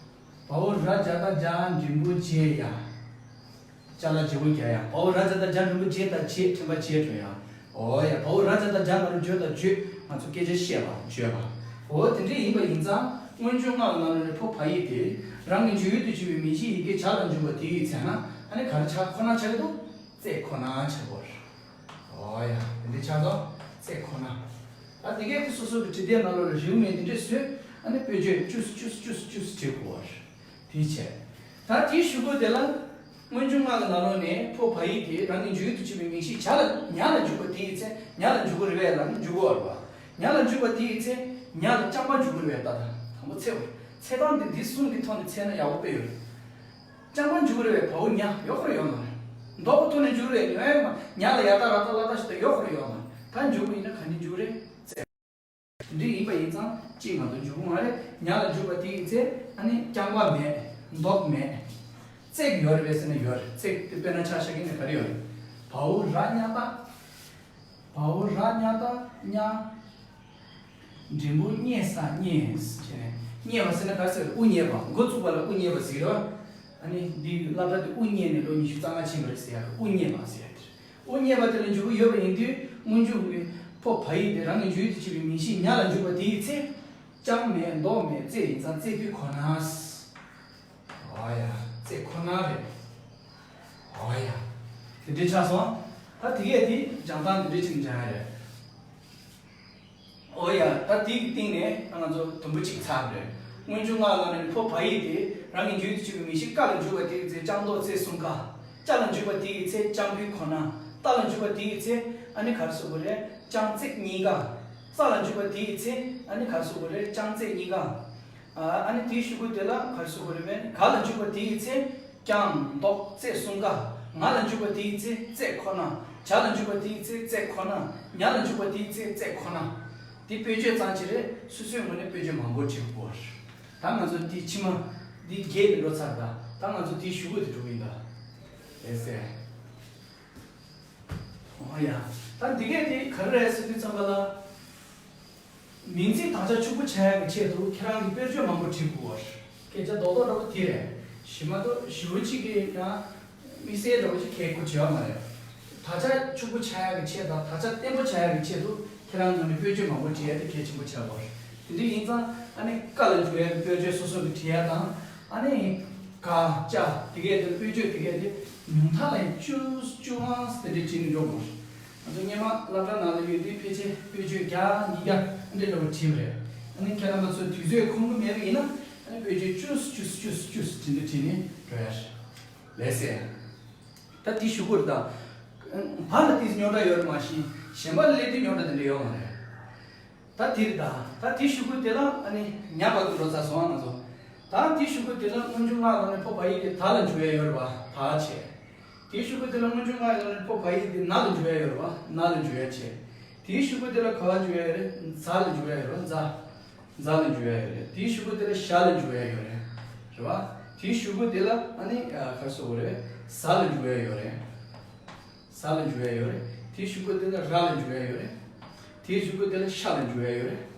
འོག་ར་བྱ་བཏགས་བྱ་འགྲེང་བུ་བྱེད་ཡ། བྱ་ལ་བྱེད་པོ་བྱ་ཡ། བ་འོག་ར་བྱ་བཏགས་བྱ་འགྲེང་བུ་བྱེད་དང་བྱེད་ཕྲད་པ་བྱེད་འགྲོ་ཡ། འོ་ཡ། བ་འོག་ར་བྱ་བཏགས་བྱ་ན་རོ་བྱོ་དང་བྱོས། ང་ཚོ་སྐད་ཆ་བཤད་པ་བྱོས་པ། འོ་དེ་འདྲ་ཡིན་པ་ཡིན་ཙང་སྔོན་འཇུག་ལྔ་ལ་ན་རོ་ནས་ཕོ་བ་ཡིག་དེ་རང་གི་འཇུག་ཡུལ་དུ་བྱེད་པའི་མིང་གཞིའི་ཡི་གེ་བྱ་ལ་འཇུག་པ་དེ་ཡི་ཚེ་ན་ཨ་ནི་ག་རེ་ཆགས། ཁོ་ན་ཆགས་ཀྱི་འདུག་བརྩེགས་ཁོ་ན་ཆགས་པ་རེད། འོ་ཡ། དེ་འདྲ་ཆགས་སོང་། བརྩེགས་ཁོ་ན། ད་དེ་གས་དེ་སོ་སོ་གི་བྲིས་དེབ་ནང་ལོགས་ལ་རེའུ་མིག་དེ་འདྲས་བཟོས། ཨ་ནི་དཔེ་བརྗོད་བཅུ་བཅུ་བཅུ་བཅུ་བྲིས་དགོས་པ་རེད། དེའི་ཕྱིར། ད་དེའི་གཞུག་གུ་དེ་ལ། སྔོན་འཇུག་ལྔ་གི་ནང་ལོགས་ནས་ཕོ་བ་ཡིག་དེ་རང་གི་འཇུག་ཡུལ་དུ་བྱེད་པའི་མིང་གཞི་བྱ་ལ་ཉ་ལ་འཇུག་པ་དེ་ཡི་ཚེ་ཉ་ལ་འཇུག་གི་རེད་པས་ལབ་ན་འཇུག་གི་ཡོད་རེད་པ། ཉ་ལ་འཇུག་པ་དེ་ཡི་ཚེ་ཉ་ལ་རྐྱང་པ་འཇུག་གི་རེད་པས། ད་ད་དང་པོ་ཚེ་བ། ཚེ་སྟངས་འདི་འདི་གསུམ་གྱི་ཐོག་ནས་འཚོལ་ན་ཡག་པོ་དཔེ་ཡོད་རེད། རྐྱང་པ་འཇུག་གི་རེད་པས། བ་འོག་ཉ་ཡོད་ཁོ་ར་ཡོད་མ་རེད། མདོ་གི་ཐོག་ནས་འཇུག་གི་རེད། ཉོ་ཡ་མ་ཉ་ལ་ཡ་བཏགས་ར་བཏགས་ལ་བཏགས་ཞིག་ད་ཡོད་ཁོ་ར་ཡོད་མ་རེད། ད་འཇུག་གི་ཡིན་ན་ག་ནས་འཇུག་གི་རེད། ཚེ། དེ་འདྲ་ཡིན་པ་ཡིན་ཙང་གཅིག་མ་གཏོགས་འཇུག་གི་མ་རེད། ཉ་ལ་འཇུག་པ་དེ་ཡི་ཚེ་ཨ་ནི་རྐྱང་པ་མེད། མདོག་མེད། བརྩེགས་ཡོད་རེད་པས་ཟེར་ན་ཡོད་རེད། བརྩེགས་དེ་དཔེར་ན་ཆ་བཞག་གི་ནི་ག་རེ་ཡོད་རེད། བའོ་ར་ཉ་བཏགས། བའོ་ར་ཉ་བཏགས་ཉ། འགྲེང་བུ་མཉེ་ས་མཉེས་བྱས་ནས། མཉེ་བ་ཟེར་ན་ག་རེ་ཟེར། དབུ་མཉེས་པ། འགོ་བཙུགས་པ་ལ་དབུ་མཉེས་པ་ཟེར་གི་རེད་བ། ཨ་ནི་འདི་སློབ་གྲྭ་དེ་དབུ་མཉེས་ནས་ལོ་ཉི་ཤུ་རྩ་ལྔ་ཕྱིན་པ་རེད་ཟེར་ཡ། དབུ་མཉེས་པ་ཟེར་ཡ་དེ་རེད། དབུ་མཉེས་པ་དེ་ལ་འཇུག་གི་ཡོད་པ་ཡིན་དུས་སྔོན་འཇུག་གི་ཕོ་བ་ཡིག་དེ་རང་གི་འཇུག་ཡུལ་དུ་བྱེད་པའི་མིང་གཞི་ཉ་ལ་འཇུག་པ་དེ་ཡི་ཚེ། རྐྱང་མེད། མདོག་མེད། བརྩེགས་ཡིན་ཙང་བརྩེགས་པོ་ཁོ་ན། འོ་ཡ། བརྩེགས་ཁོ་ན་རེད། འོ་ཡ། དེ་འདྲ་ཆགས་སོང་། ད་དེ་གས་དེ་སྦྱང་སྟངས་དེ་འདྲ་ཅིག་སྦྱང་ཡ་རེད། འོ་ཡ། ད་དེའི་སྟེང་ནས་ད་ང་ཚོ་དུམ་བུ་གཅིག་ཚར་རེད། སྔོན་འཇུག་ལྔ་ལ་ནི་ཕོ་བ་ཡིག་དེ་རང་གི་འཇུག་ཡུལ་དུ་བྱེད་པའི་མིང་གཞི་ཀ་ལ་འཇུག་པ་དེ་ཡི་ཚེ་རྐྱང་མདོག་བརྩེགས་གསུམ་ཀ། ཅ་ལ་འཇུག་པ་དེ་ཡི་ཚེ་རྐྱང་པོ་ཁོ་ན། ཏ་ལ་འཇུག་པ་དེ་ཡི་ཚེ་ཨ་ནི་ག་རེ་ཟེར་དགོས་རེད། རྐྱང་བརྩེགས་གཉིས་ཀ། ཙ་ལ་འཇུག་པ་དེ་ཡི་ཚེ་ཨ་ནི་ག་རེ་ཟེར་དགོས་རེད། རྐྱང་བརྩེགས་གཉིས་ཀ། ཨ་ནི་དེའི་གཞུག་གུ་དེ་ལ་ག་རེ་ཟེར་དགོས་རེད་པས། ག་ལ་འཇུག་པ་དེ་ཡི་ཚེ་རྐྱང་མདོག་བརྩེགས་གསུམ་ཀ། ང་ལ་འཇུག་པ་དེ་ཡི་ཚེ་བརྩེགས་ཁོ་ན། ཇ་ལ་འཇུག་པ་དེ་ཡི་ཚེ་བརྩེགས་ཁོ་ན། ཉ་ལ་འཇུག་པ་དེ་ཡི་ཚེ་བརྩེགས་ཁོ་ན། དེ་དཔེ་བརྗོད་ཙམ་ཅིག་རེད། སོ་སོའི་ངོས་ནས་དཔེ་བརྗོད་མང་པོ་བྲིས་དགོས། ད་ང་ཚོ་དེ་ཕྱི་མ་འདི་བརྒྱད་དེ་འགྲོ་ཚར། ད་ད་ང་ཚོ་དེའི་གཞུག་གུ་དེ་འགྲོ་གི་ཡིན་ད། ལགས་སེ། འོ་ཡ། ད་འདི་གས་དེ་ག་རེ་རེད་ཟེར་དུས་ཙམ་པ་ལ། མིང་ཚིག་དག་ཆ་ཕྱུག་པོ་ཆགས་ཡག་གི་ཆེད་དུ་ཁྱེད་རང་གིས་དཔེར་བརྗོད་མང་པོ་བྲིས་དགོས་པ་རེད། སྐད་ཆ་རྡོག་རྡོག་འདྲ་པོ་དེ་རེད། ཞེ་མ་གཏོགས་ཞེ་པོ་གཅིག་གིས་ཡང་དམིགས་བསལ་འདྲ་པོ་ཅིག་གལ་དགོས་བྱེད་ཡག་མ་རེད། དག་ཆ་ཕྱུག་པོ་ཆགས་ཡག་གི་ཆེད་དང་དག་ཆ་བརྟན་པོ་ཆགས་ཡག་གི་ཆེད་དུ་ཁྱེད་རང་ངོས་ནས་དཔེར་བརྗོད་མང་པོ་བྲིས་ཡག་དེ་གལ་ཆེན་པོ་ཆགས་པ་རེད། དེ་འདྲ་ཡིན་ཙང་ཨ་ནི་ཀ་ལ་འཇུག་ཡག་གི་དཔེར་བརྗོད་སོ་སོ་གིས་བྲིས་ཡག་དང་། ཨ་ནི་ག་ཅ་དེ་གས་དེ་དཔེར་བརྗོད་དེ་གས་དེ་ཉུང་མཐའ་ལ་ཡང་བཅུ་བཅུ་གང་དེ་འདྲ་བྲིས་ནས་འགྲོ་དགོས། ང་ཚོ་སྔོན་མ་སློབ་གྲྭ་ནང་ལ་ཡོད་དུས་ཕལ་ཆེར་དཔེར་བརྗོད་བརྒྱ་ཉིས་བརྒྱ་འདྲ་འདྲ་པོ་བྲིས་པ་རེད། ཨ་ནི་ཁྱེད་རྣམ་པ་ཚོ་དུས་ཚོད་ཁོམ་གི་མེད་པ་ཡིན་ན་ཨ་ནི་དཔེར་བརྗོད་བཅུ་བཅུ་བཅུ་བཅུ་དེ་འདྲ་བྲིས་ནས་འགྲོ་ཡ་རེད། ལགས་སེ། ད་དེ་གཞུག་གུ་རེད་ད། བ་ལ་ཏིས་རྙོག་དྲ་ཡོད་རེད་མ་གཞི་གཞན་པ་ལ་སླེབས་དུས་རྙོག་དྲ་དེ་འདྲ་ཡོད་མ་རེད། ད་དེ་རེད་ད། ད་དེའི་གཞུག་གུ་དེ་ལ་ཨ་ནི་ཉ་བར་དུ་འགྲོ་ཚར་སོང་ང་ཚོ། ད་དེའི་གཞུག་གུ་དེ་ལ་སྔོན་འཇུག་ལྔ་ལ་ནི་ཕོ་བ་ཡིག་དེ་ད་ལ་འཇུག་ཡ་ཡོད་རེད་པ། ད་བྱས། དེའི་གཞུག་གུ་དེ་ལ་སྔོན་འཇུག་ལྔ་ལ་ནི་ཕོ་བ་ཡིག་དེ་ན་ལ་འཇུག་ཡ་ཡོད་རེད་པ། ན་ལ་འཇུག་ཡ་བྱས། དེའི་གཞུག་གུ་དེ་ལ་ག་པར་འཇུག་ཡ་རེད། ཛ་ལ་འཇུག་ཡ་ཡོད་རེད། ཛ། ཛ་ལ་འཇུག་ཡ་ཡོད་རེད། དེའི་གཞུག་གུ་དེ་ལ་ཞ་ལ་འཇུག་ཡ་ཡོད་རེད། རེད་པ། དེའི་གཞུག་གུ་དེ་ལ་ཨ་ནི་ག་རེ་ཟེར་དགོས་རེད། ཟ་ལ་འཇུག་ཡ་ཡོད་རེད། ཟ་ལ་འཇུག་ཡ་ཡོད་རེད། དེའི་གཞུག་གུ་དེ་ལ་ར་ལ་འཇུག་ཡ་ཡོད་རེད། དེའི་གཞུག་གུ་དེ་ལ་ཤ་ལ་འཇུག་ཡ་ཡོད་རེད།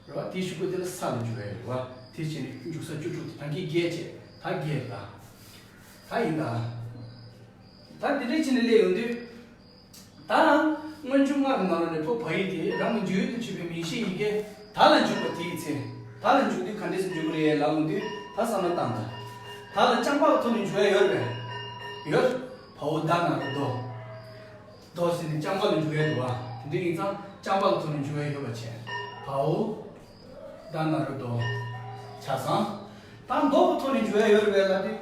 རེད་པ། དེའི་གཞུག་གུ་དེ་ལ་ས་ལ་འཇུག་ཡ་ཡོད་རེད་པ། དེ་བྱས་ནས་འཇུག་ས་བཅུ་དྲུག་དེ་ད་གིན་བརྒྱད་བྱས། ད་བརྒྱད་རེད་ད། ད་ཡིན་ད། ད་འདི་འདྲ་བྱས་ནས་སླེབས་ཡོང་དུས། ད་སྔོན་འཇུག་ལྔ་གི་ནང་ལ་ནི་ཕོ་བ་ཡིག་དེ་རང་གི་འཇུག་ཡུལ་དུ་བྱེད་པའི་མིང་གཞི་ཡི་གེ་ད་ལ་འཇུག་པ་དེའི་ཚེ། ད་ལ་འཇུག་དུས་ག་འདྲས་སེ་འཇུག་གི་རེད་ལབ་ཡོང་དུས་ད་བསམ་བློ་བཏང་ད། ད་ལ་རྐྱང་པ་གི་ཐོག་ནས་འཇུག་ཡ་ཡོད་རེད་པས། ཡོད། བའོ་ད་ན་རོ་དོ། དོ་ཟེར་ནས་རྐྱང་པ་ལ་འཇུག་ཡ་འདུག་པ། དེ་འདྲ་ཡིན་ཙང་རྐྱང་པ་གི་ཐོག་ནས་འཇུག་ཡ་ཡོད་པ་བྱས། བའོ་ད་ན་རོ་དོ། ཆ་ཚང་། ད་མདོག་གི་ཐོག་ནས་འཇུག་ཡ་ཡོད་རེད་པས་ལབ་དུས།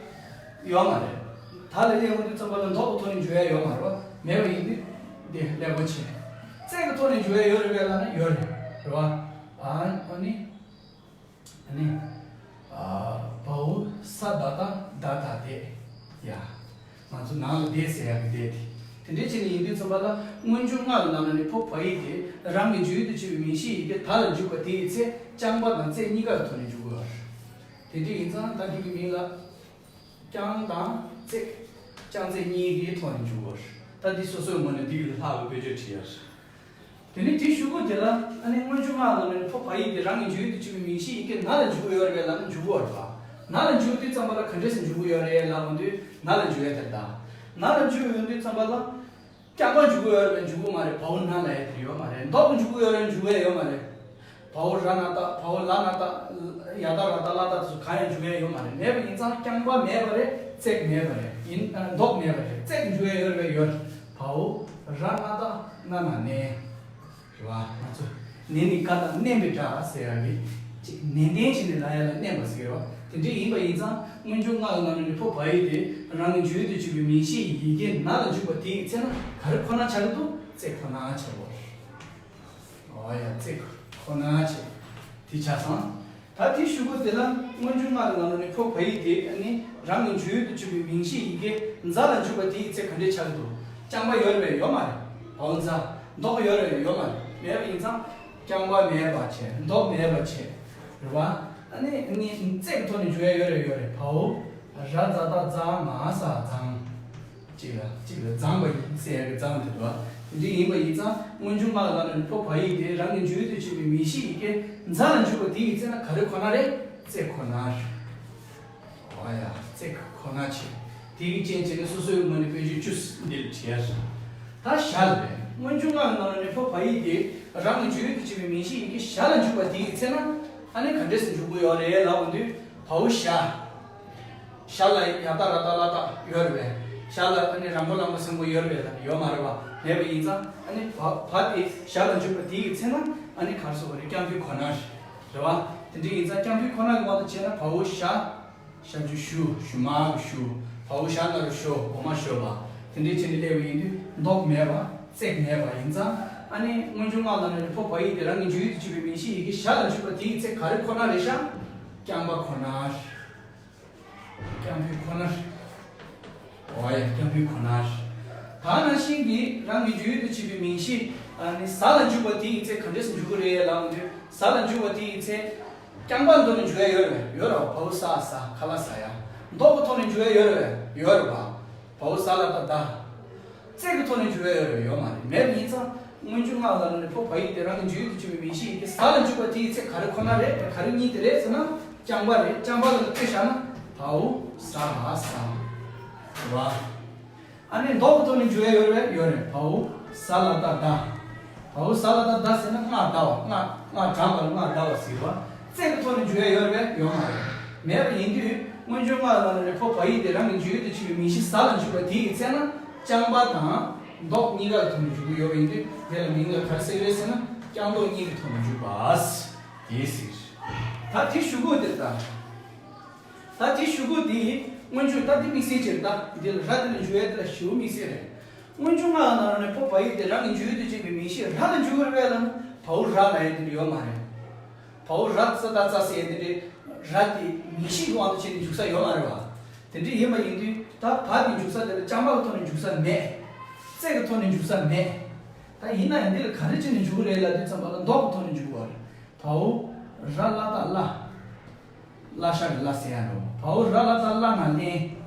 ཡོད་མ་རེད། ད་ལ་སླེབས་ཡོང་དུས་ཙམ་པ་ལ་མདོག་གི་ཐོག་ནས་འཇུག་ཡ་ཡོད་མ་རེད་པ། མེད་པ་ཡིན་དུས། འདི་ཀླད་ཀོར་བྱས། བརྩེགས་ཀྱི་ཐོག་ནས་འཇུག་ཡ་ཡོད་རེད་པས་ལབ་ན་ཡོད་རེད། རེད་པ། ཨ་ཨ་ནི། ཨ་ནི། ཨ་བའོ་ས་ད་ད་ད་ད་དེ། ཡ། ང་ཚོ་ནང་ལ་དེ་ཟེར་ཡག་གི་དེ་དེ། དེ་འདྲའི་ཆེད་ནས་ཡིན་དུས་ཙམ་པ་ལ་སྔོན་འཇུག་ལྔ་གི་ནང་ལ་ནི་ཕོ་བ་ཡིག་དེ་རང་གི་འཇུག་ཡུལ་དུ་བྱེད་པའི་མིང་གཞི་ཡི་གེ་ད་ལ་འཇུག་པ་དེ་ཡི་ཚེ་རྐྱང་པ་དང་བརྩེགས་གཉིས་ཀ་གི་ཐོག་ནས་འཇུག་དགོས་པ་རེད། དེ་འདྲ་ཡིན་ཙང་ད་འདི་གི་མིང་ལ་རྐྱང་དང་བརྩེགས། རྐྱང་བརྩེགས་གཉིས་ཀའི་ཐོག་ནས་འཇུག་དགོས་པ་རེད། ད་འདི་སོ་སོའི་ངོས་ནས་འདི་ལ་ལྷག་གི་དཔེ་བརྗོད་བྲིས་ཡ་རེད། དེ་ནས་དེའི་གཞུག་གུ་དེ་ལ་ཨ་ནི་སྔོན་འཇུག་ལྔ་ལ་ནི་ཕོ་བ་ཡིག་དེ་རང་གི་འཇུག་ཡུལ་དུ་བྱེད་པའི་མིང་གཞི་ཡི་གེ་ན་ལ་འཇུག་གི་ཡོད་རེད་པས་ལབ་ན་འཇུག་གི་ཡོད་རེད་པ། ན་ལ་འཇུག་དུས་ཙམ་པ་ལ་ག་འདྲས་སེ་འཇུག་གི་ཡོད་རེད་ལབ་ཡོང་དུས་ན་ལ་འཇུག་ཡ་དེ་རེད་ད། ན་ལ་འཇུག་ཡོང་དུས་ཙམ་པ་ལ། རྐྱང་པ་འཇུག་གི་ཡོད་རེད་པས་འཇུག་གི་མ་རེད། བའོ་ན་ལ་ཡ་དེ་ཡོད་མ་རེད། མདོག་གི་འཇུག་གི་ཡོད་རེད་འཇུག་གི་ཡོད་མ་རེད། བའོ་ར་ན་ད་བའོ་ལ་ན་ད་ཡ་ད་ར་ད་ལ་ད་དེ་ཚོ་གང་ཡང་འཇུག་ཡ་ཡོད་མ་རེད། མེད་པ་ཡིན་ཙང་རྐྱང་པ་མེད་པ་རེད། བརྩེགས་མེད་པ་རེད། ཡིན་ཨ་མདོག་མེད་པ་རེད། བརྩེགས་འཇུག་ཡ་ཡོད་རེད་པས་ཡོད། བའོ་ར་ན་ད་ན་ན་ནས། རེད་པ། ང་ཚོ་ནས་ནི་ག་དང་མནན་པའི་སྒྲ་ཟེར་ཡ་གི་ཅིག་ནན་ཏན་བྱས་ནས་ལབ་ཡ་ལ་མནན་པ་ཟེར་གི་རེད་པ། དེ་འདྲ་ཡིན་པ་ཡིན་ཙང་སྔོན་འཇུག་ལྔ་གི་ནང་ནས་ནི་ཕོ་བ་ཡིག་དེ་རང་གི་འཇུག་ཡུལ་དུ་བྱེད་པའི་མིང་གཞིའི་ཡི་གེ་ན་ལ་འཇུག་པ་དེ་ཡི་ཚེ་ན་ག་རེ་ཁོ་ན་ཆགས་ཀྱི་འདུག་བརྩེགས་ཁོ་ན་ཆགས་པ་རེད། འོ་ཡ། བརྩེགས་ཁོ་ན་བྱས། དེ་ཆགས་སོང་། ད་དེའི་གཞུག་གུ་དེ་ལ་སྔོན་འཇུག་ལྔ་གི་ནང་ལ་ནི་ཕོ་བ་ཡིག་དེ་ནི་རང་གི་འཇུག་ཡུལ་དུ་གྱུར་པའི་མིང་གཞིའི་ཡི་གེ་ཛ་ལ་འཇུག་པ་དེའི་ཚེ་ག་འདྲས་ཆགས་ཀྱི་འདུག་རྐྱང་པ་ཡོད་རེད་པས་ཡོད་མ་རེད། བའོ་ཛ། མདོག་ཡོད་རེད་པས་ཡོད་མ་རེད། མེད་པ་ཡིན་ཙང་། རྐྱང་པ་མེད་པ་བྱས། མདོག་མེད་པ་བྱས། རེད་བ། ཨ་ནི་ནི་རྩེ་གི་ཐོག་ནས་འཇུག་ཡ་ཡོད་རེད། ཡོད་རེད། བའོ། ར་ཛ་ད་རྫ། ང་ས་རྫོང་། གཅིག་ལ་གཅིག་ལ་རྫོང་པ་ཡིན་ཟེར་ཡ་གི་རྫོང་དེ་འདུག་བ། དེ་འདྲ་ཡིན་པ་ཡིན་ཙང་སྔོན་འཇུག་སྔགས་ལ་ནི་ཕོ་བ་ཡིག་དེ་རང་གི་འཇུག་ཡུལ་དུ་བྱེད་པའི་མིང་གཞི་ཡི་གེ་རྫ་ལ་འཇུག་པ་དེ་ཡི་ཚེ་ན་ག་རེ་ཁོ་ན་རེད། རྩེ་ཁོ་ན་རེད། ཨོ་ཡ། རྩེ་ཁོ་ན་བྱེད། དེ་གི་རྐྱེན་བྱས་ནས་སོ་སོའི་ངོས་ནས་དཔེ་བརྗོད་བཅུ་འདིར་བྲིས་ཡ་རེད། ད་ཞ་ལ་རེད། སྔོན་འཇུག་སྔགས་ནང་ལ་ནི་ཕོ་བ་ཡིག་དེ་རང་གི་འཇུག་ཡུལ་དུ་བྱེད་པའི་མིང་གཞི་ཡི་གེ་ཞ་ལ་འཇུག་པ་དེ་ཡི་ཚེ་ན་ཨ་ནི་ག་འདྲས་སུ་འཇུག་གི་ཡོད་རེད་ལབ་འོང་དུས་བའོ་ཞ། ཞ་ལ་ཡ་ད་ར་ད་ལ་ད་ཡོད་རེད་པས། ཞ་ལ་ཨ་ནི་ར་མགོ་ལ་མགོ་སེ་མགོ་ཡོད་རེད་པས། ད་ཡོད་མ་རེད་པ། མེད་པ་ཡིན་ཙང་ཨ་ནི་བ་བ་དེ་ཞ་ལ་འཇུག་པ་དེ་ཡི་ཚེ་ན་ཨ་ནི་ག་རེ་ཟེར་དགོས་རེད། རྐྱང་ཕུད་ཁོ་ན་རེད། རེད་བ། དེ་འདྲ་ཡིན་ཙང་རྐྱང་ཕུད་ཁོ་ན་གི་དབང་དུ་བྱས་ན་བའོ་ཞ། ཞབས་ཀྱུ་ཞུ། ཞུ་མ་གི་ཞུ། བའོ་ཞ་ན་རོ་ཞོ། འོ་མ་ཞོ་བ། དེ་འདྲའི་ཆེད་དུ་སླེབས་པ་ཡིན་དུས་མདོག་མེད་པ། རྩེག་མེད་པ་ཡིན་ཙང་ཨ་ནི་སྔོན་འཇུག་སྔགས་ལ་ནི་ཕོ་བ་ཡིག་དེ་རང་གི་འཇུག་ཡུལ་དུ་བྱེད་པའི་མིང་གཞི་ཡི་གེ་ཞ་ལ་འཇུག་པ་དེ་ཡི་ཚེ་ག་རེ་ཁོ་ན་རེད་ཤག་རྐྱང་པ་ཁོ་ན། རྐྱང་ཕུད་ཁོ་ན། ཨོ་ཡ། རྐྱང་ཕུད་ཁོ་ན། ད་ནང་བཞིན་གྱི་རང་གི་འཇུག་ཡུལ་དུ་བྱེད་པའི་མིང་གཞི་ཨ་ནི་ས་ལ་འཇུག་པ་དེ་ཡི་ཚེ་ག་འདྲས་སུ་འཇུག་གི་རེད་ལབ་འོང་དུས་ས་ལ་འཇུག་པ་དེ་ཡི་ཚེ། རྐྱང་པ་མདོ་ནས་འཇུག་ཡ་ཡོད་རེད། ཡོད་རེད་བ། བའོ་ས་ས། ཁ་ལ་ས་ཡ། མདོག་གི་ཐོག་ནས་འཇུག་ཡ་ཡོད་རེད་བས། ཡོད་རེད་བ། བའོ་ས་ལ་ད་ད། རྩེག་གི་ཐོག་ནས་འཇུག་ཡ་ཡོད་རེད། ཡོད་མ་རེད། མེད་པ་ཡིན་ཙང་སྔོན་འཇུག་སྔགས་ལ་ནི་ཕོ་བ་ཡིག་དེ་རང་གི་འཇུག་ཡུལ་དུ་བྱེད་པའི་མིང་གཞི་ཡི་གེ་ས་ལ་འཇུག་པ་དེ་ཡི་ཚེ་ག་རེ་ཁོ་ན་རེད། ག་རེ་གཉིས་དེ་རེད་ཟེར་ན་རྐྱང་པ་རེད། རྐྱང་པ་ལ་ནི་དཔེ་བཞག་ན་བའོ་ས་ལ་ས། རེད་བ། ཨ་ནི་མདོག་གི་ཐོག་ནས་འཇུག་ཡ་ཡོད་རེད་པས། ཡོད་རེད། བའོ་ས་ལ་ད་ད། བའོ་ས་ལ་ད་ད་ཟེར་ན་སྔགས་ཟླ་བ། སྔགས་སྔགས་བགྲངས་པ་ལ་སྔགས་ཟླ་བ་ཟེར་བ། རྩེག་གི་ཐོག་ནས་འཇུག་ཡ་ཡོད་རེད་པས། ཡོད་མ་རེད། མེད་པ་ཡིན་དུས་སྔོན་འཇུག་སྔགས་ལ་ནི་ཕོ་བ་ཡིག་དེ་རང་གི་འཇུག་ཡུལ་དུ་བྱེད་པའི་མིང་གཞི་ས་ལ་འཇུག་པ་དེ་ཡི་ཚེ་ན་རྐྱང་པ་དང་མདོག་གཉིས་ཀ་གི་ཐོག་ནས་འཇུག་གི་ཡོད་པ་ཡིན་དུས་དེ་ལ་མིང་ལ་ག་རེ་ཟེར་གི་རེད་ཟེར་ན་རྐྱང་མདོག་གཉིས་ཀྱི་ཐོག་ནས་འཇུག་པ། དེ་ཟེར། ད་དེ་ཞུ་དགོས་དེ་ད། ད་དེ་ཞུ་དགོས་དེ་སྔོན་འཇུག་ད་དེ་དམིགས་བསལ་ཅིག་རེད། ད་འདི་ལ་ར་དེ་ལ་འཇུག་ཡ་དེ་ལ་ཞུ་དམིགས་བསལ་རེད། སྔོན་འཇུག་སྔགས་ནང་ནས་ཕོ་བ་ཡིག་དེ་རང་གི་འཇུག་ཡུལ་དུ་བྱེད་པའི་མིང་གཞི་ར་ལ་འཇུག་གི་རེད་པས་ལབ་ན་བའོ་ར་ལབ་ཡ་དེ་འདྲ་ཡོད་མ་རེད། བའོ་ར་ཙ་ད་ཙ་ཟེར་ཡ་དེ་འདྲའི་ར་དེ་མིང་གཞི་གི་དབང་དུ་བྱས་ནས་འཇུག་ས་ཡོད་མ་རེད་བ། དེ་འདྲ་ཡིན་པ་ཡིན་དུས་ད་བ་དེ་འཇུག་ས་དེ་ལ་རྐྱང་པ་གི་ཐོག་ནས་འཇུག་ས་མེད། རྩེག་གི་ཐོག་ནས་འཇུག་ས་མེད། ད་ཡིན་ན་ཡང་འདི་ལ་ག་རེ་བྱས་ནས་འཇུག་གི་རེད་ལབ་དུས་ཙམ་པ་ལ་མདོག་གི་ཐོག་ནས་འཇུག་གི་རེད། བའོ་ར་ལ་ད་ལ། བསླབ་བྱ་གི་བསླབ་ཟེར་ཡ་འདྲ་བོ། བའོ་ར་ལ་ད་བསླབ་ན་བསླབ།